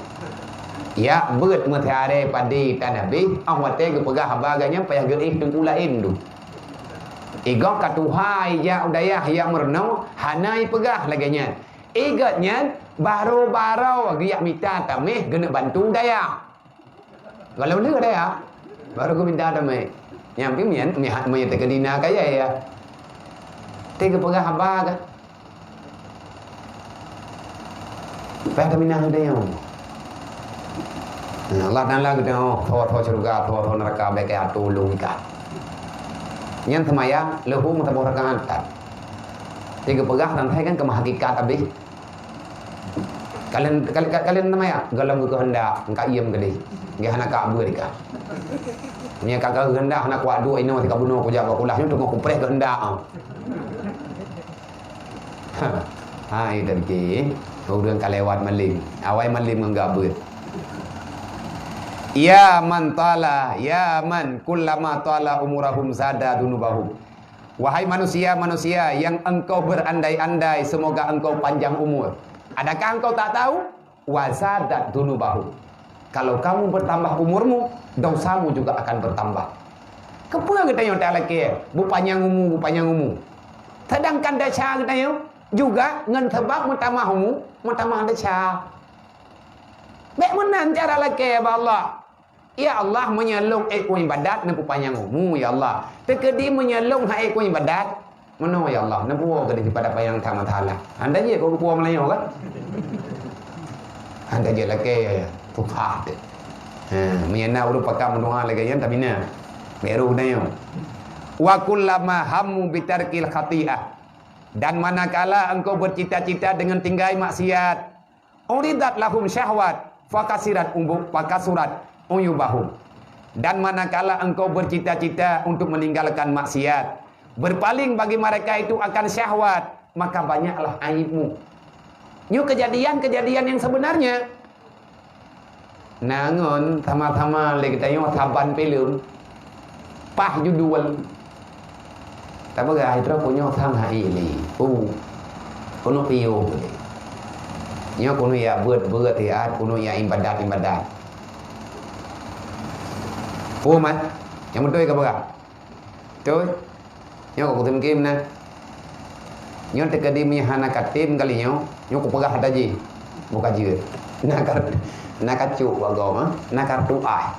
Jak beuet meusiaré padé tan habéh, óh watée geupeugah haba geuh nyan payah geuéh teungku laén tu. Igob ka tuha ijak u dayah jak meurunoe, hana ipeugah lagée nyan. Igob nyan baroe-baroe geujak mita tameh geuneuk bantu dayah. Walau le dayah, baroe geumita tameh. Nyang pih nyan, nyan, meunyo teuka dina kaya ya. Teuka peugah haba ka. Payah taminah geutanyoe. Nah, Allah Taala geutanyoe, tho-tho syeuruga, tho-tho neuraka, bék keu tulông ikat. Nyan seumayang, leuhô meusaboh rakaat that. Teuka peugah, rantai kan keumah hakikat habéh. Kalian, kalian, kalian nama ya? Galam keuheundak, engka iem keudeh. Dia hana ka beuet ka. Nya ka keuheundak hana kuat duek inoe, ka bunoe kujak bak kulah, nyoe teungoh kupreh keuheundak. Ha, ha, itu dikit. Ureuëng ka lewat malem. Awai malem ngon gabut. Ya man tala, ya man kullama tala umurahum zada dunubahum. Wahai manusia-manusia yang engkau berandai-andai semoga engkau panjang umur. Adakah engkau tak tahu? Wa zadat dunubahum. Kalau kamu bertambah umurmu, dosamu juga akan bertambah. Keupeue geutanyoe talakée, bupanyang umu, bupanyang umu? Sedangkan desya geutanyoe juga ngon sabab meutamah umu, meutamah desya. Bék meunan cara lakée bak Allah. Ya Allah, meunyoe lôn ék keu ibadat, neupeupanyang umu, ya Allah. Teukeudi meunyoe lôn han ék keu ibadat, meunoe, ya Allah, neupuwoe keudeh dipada panyang that mata Allah. Hana jeuet keu geupuwoe meulayeue kan? Hana jeuet lakée, ya, ya. Tuha teuh. Ha, meunyoe na ureuëng pakat meudoa lagée nyan, tamina. Bék rôh geutanyoe. Wa kullama hammu bitarkil khati'ah. Dan manakala engkau bercita-cita dengan tinggai maksiat, uridat lahum syahwat, fakasirat ubu-, fakasurat uyubahum. Dan manakala engkau bercita-cita untuk meninggalkan maksiat, berpaling bagi mereka itu akan syahwat, maka banyaklah aibmu. Nyoe kejadian-kejadian yang sebenarnya. Na ngon sama-sama lé geutanyoe saban filem, paih judul. Tapeugah, "Hai droe, keunoe sang hai lé." Pu. Keunoe piôh lé. Nyoe keunoe ya beuet-beuet siat, keunoe ya ibadat-ibadat. Pu mat, nyang beutôi ka peugah. Beutôi? Nyoe ka kutem-tem na. Nyoe teukeudi meunyoe hana katem kali nyoe, nyoe kupeugah ata jih. Buka jeuet. Na kar-, na kacok bak gob, ha? Na kartu ai.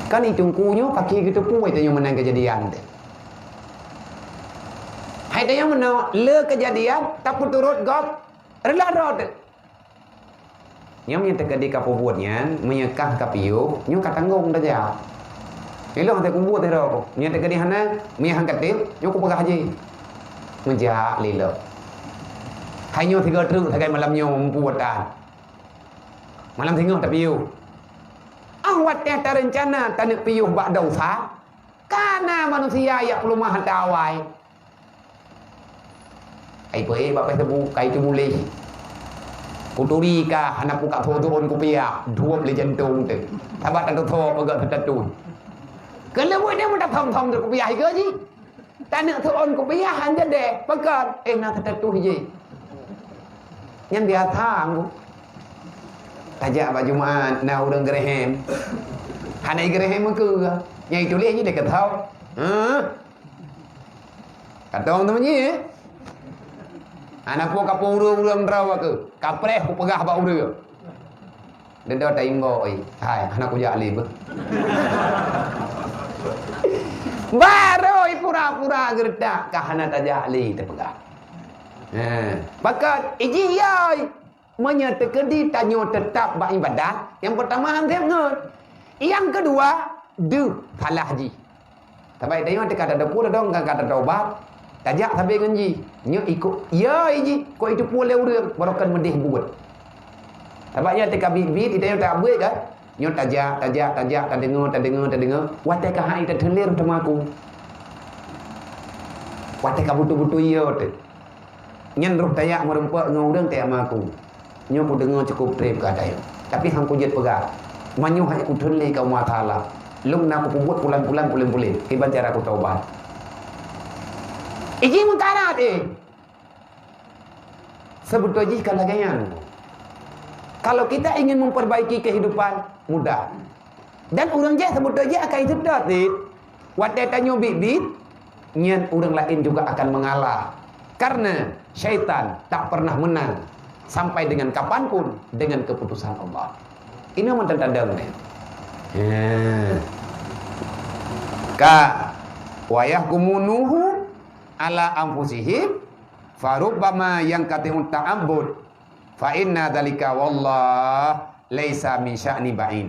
Kan itungku nyoe paki geuteupeue tanyoe meunan keujadian teuh. Hai tanyoe meunoe le keujadian tapeuturot gob reulah droe teuh. Nyoe meunyoe teukeudi ka peubuet nyan, meunyoe kah ka piôh, nyoe ka tanggong tajak. Ilong hase kubuet sidroe, meunyoe teukeudi hana, meunyoe han katem, nyoe kupeugah jih. Meujak lé lom. Hai nyoe sigoe treuk sagai malam nyoe muphom tan. Malam singoh tapiôh. Ah watée tareuncana taneuk piôh bak desya, ka na manusia jak peuleumah ata awai. Kai peuék bak Facebook, kai teubuléh. Kuturi ka hana pukat thon kupiah, duop lé jantong teuh. Sabat tatusoe peugah seutatuih. Keuleubeh dia meutatong-tong teuh kupiah ikeue jih. Taneuk seuôn kupiah han jadeh, pakon? Eh, na seutatuih jih. Nyan biasa anggu. Tajak bak Jumat, na ureueng geureuhem. Hana geureuhem meukeue. Nyang ituléh jih dikeue tho. Hah? Katong teuma jih, eh? Hana po kapeue ureueng-ureueng droe aku. Kapreh kupeugah bak ureueng. Deundoe taimbok, eh. Hai, hana kujak lé beuh. Barô pura-pura geuretak ka hana tajak lé teupeugah. Ha, pakat iji yai. Meunyoe teukeudi tanyoe teutap bak ibadat, nyang peurtama han sép ngon. Nyang keudua, deuh salah jih. Sabai tanyoe teuka tadeupu tadong ka tatobat, tajak sabe ngon jih. Nyoe ikot, ya jih, kok iteupeue lé ureueng, barokon meudeh buet. Sabab nyoe teuka biet-biet, tanyoe tak buet kan? Nyoe tajak, tajak, tajak, tadeungoe, tadeungoe, tadeungoe. Watée ka hai tateuleu teuma aku. Watée ka beutôi-beutôi iya teuh. Nyan roh tajak meureumpok ngon ureueng tajak maku. Nyoe kudeungoe cukup treb keu ata nyoe. Tapi han kujeuet peugah. Meunyoe hai kuteun lé ka uma taala. Lôn na kupeubuet pulan-pulan pulen-pulen. Kiban cara kutobat. Iji meukarat, eh. Sebeutôi jih ka lagée nyan. Kalau kita ingin memperbaiki kehidupan, mudah. Dan ureueng jih sebeutôi jih akai seutôt, eh. Watée tanyoe biet-biet, nyan ureueng laén juga akan mengalah. Karena syaitan tak pernah menang sampai dengan kapanpun dengan keputusan Allah. Ini mantan tadong ni. Ya. Ka wayah kumunuhu ala anfusihim farubbama yang katiun ta'abbud fa inna dzalika wallah laisa min sya'ni ba'in.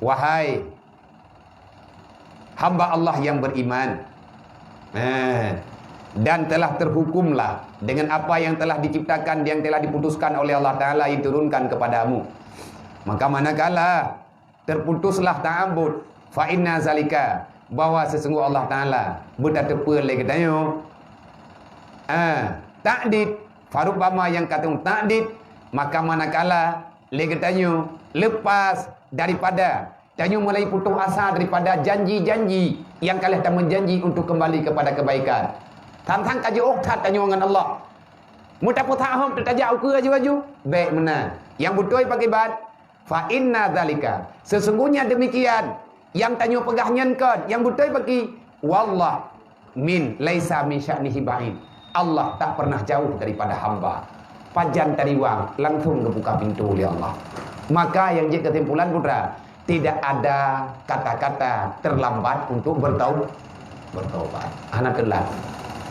Wahai hamba Allah yang beriman, eh, dan telah terhukumlah dengan apa yang telah diciptakan, yang telah diputuskan oleh Allah Ta'ala, yang diturunkan kepadamu. Maka manakala terputuslah ta'abud, fa inna zalika, bahwa sesungguh Allah Ta'ala beutateupeue lé geutanyoe, eh, takdid, farubbama yang katiun takdid, maka manakala lé geutanyoe lepas daripada tanyoe mulai putus asa daripada janji-janji nyang ka lheueh tameujanji untuk kembali kepada kebaikan. Sang-sang ka jiôh that tanyoe ngon Allah. Meutapeuthak hom teutajak ukeue aju-aju, bék meunan. Nyang beutôi pakiban, fa inna dzalika, sesungguhnya demikian, nyang tanyoe peugah nyan kon, nyang beutôi paki, wallah, min laisa min sya'nihi ba'id. Allah tak pernah jauh daripada hamba. Pajan tariwang, langsung geubuka pintoe lé Allah. Maka nyang jeuet keusimpulan putra, tidak ada kata-kata terlambat untuk bertau-, bertaubat. Hana teulat.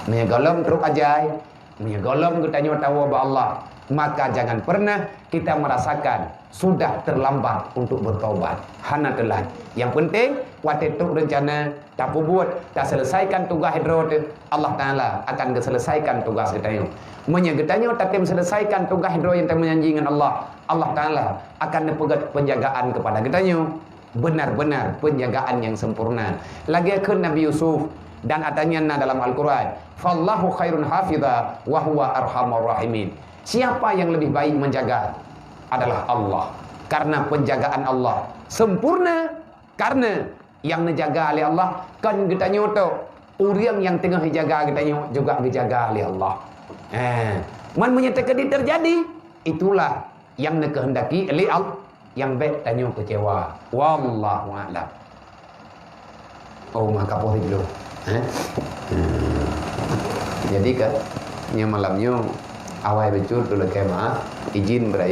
Meunyoe gohlom trok ajai, meunyoe gohlom geutanyoe tawoe bak Allah, maka jangan pernah kita merasakan sudah terlambat untuk bertaubat. Hana teulat. Nyang penting, watée trok reuncana, tapeubuet, taseuleusakan tugaih droe teuh, Allah Ta'ala akan geuseuleusakan tugaih geutanyoe. Meunyoe geutanyoe tatem seuleusakan tugaih droe nyang tameujanji ngon Allah, Allah Ta'ala akan neupeugét penjagaan kepada geutanyoe, benar-benar penjagaan yang sempurna. Lagée kheun Nabi Yusuf, dan ata nyan na dalam Al-Quran, "Fallahu khairun hafidha wa huwa arhamur rahimin." Siapa yang lebih baik menjaga adalah Allah. Karena penjagaan Allah sempurna, karena nyang neujaga lé Allah kon geutanyoe tok. Ureuëng nyang teungoh jijaga geutanyoe juga geujaga lé Allah. Eh, man meunyoe teukeudi teujadi, itulah nyang neukeuheundaki lé Allah, nyang bék tanyoe keucewa. Wallahu a'lam. Oh, maka poh dulu. Eh? Hmm. Jadi ka, nyoe malam nyoe awai beujeuet tuleueng keu maaf, izin beurai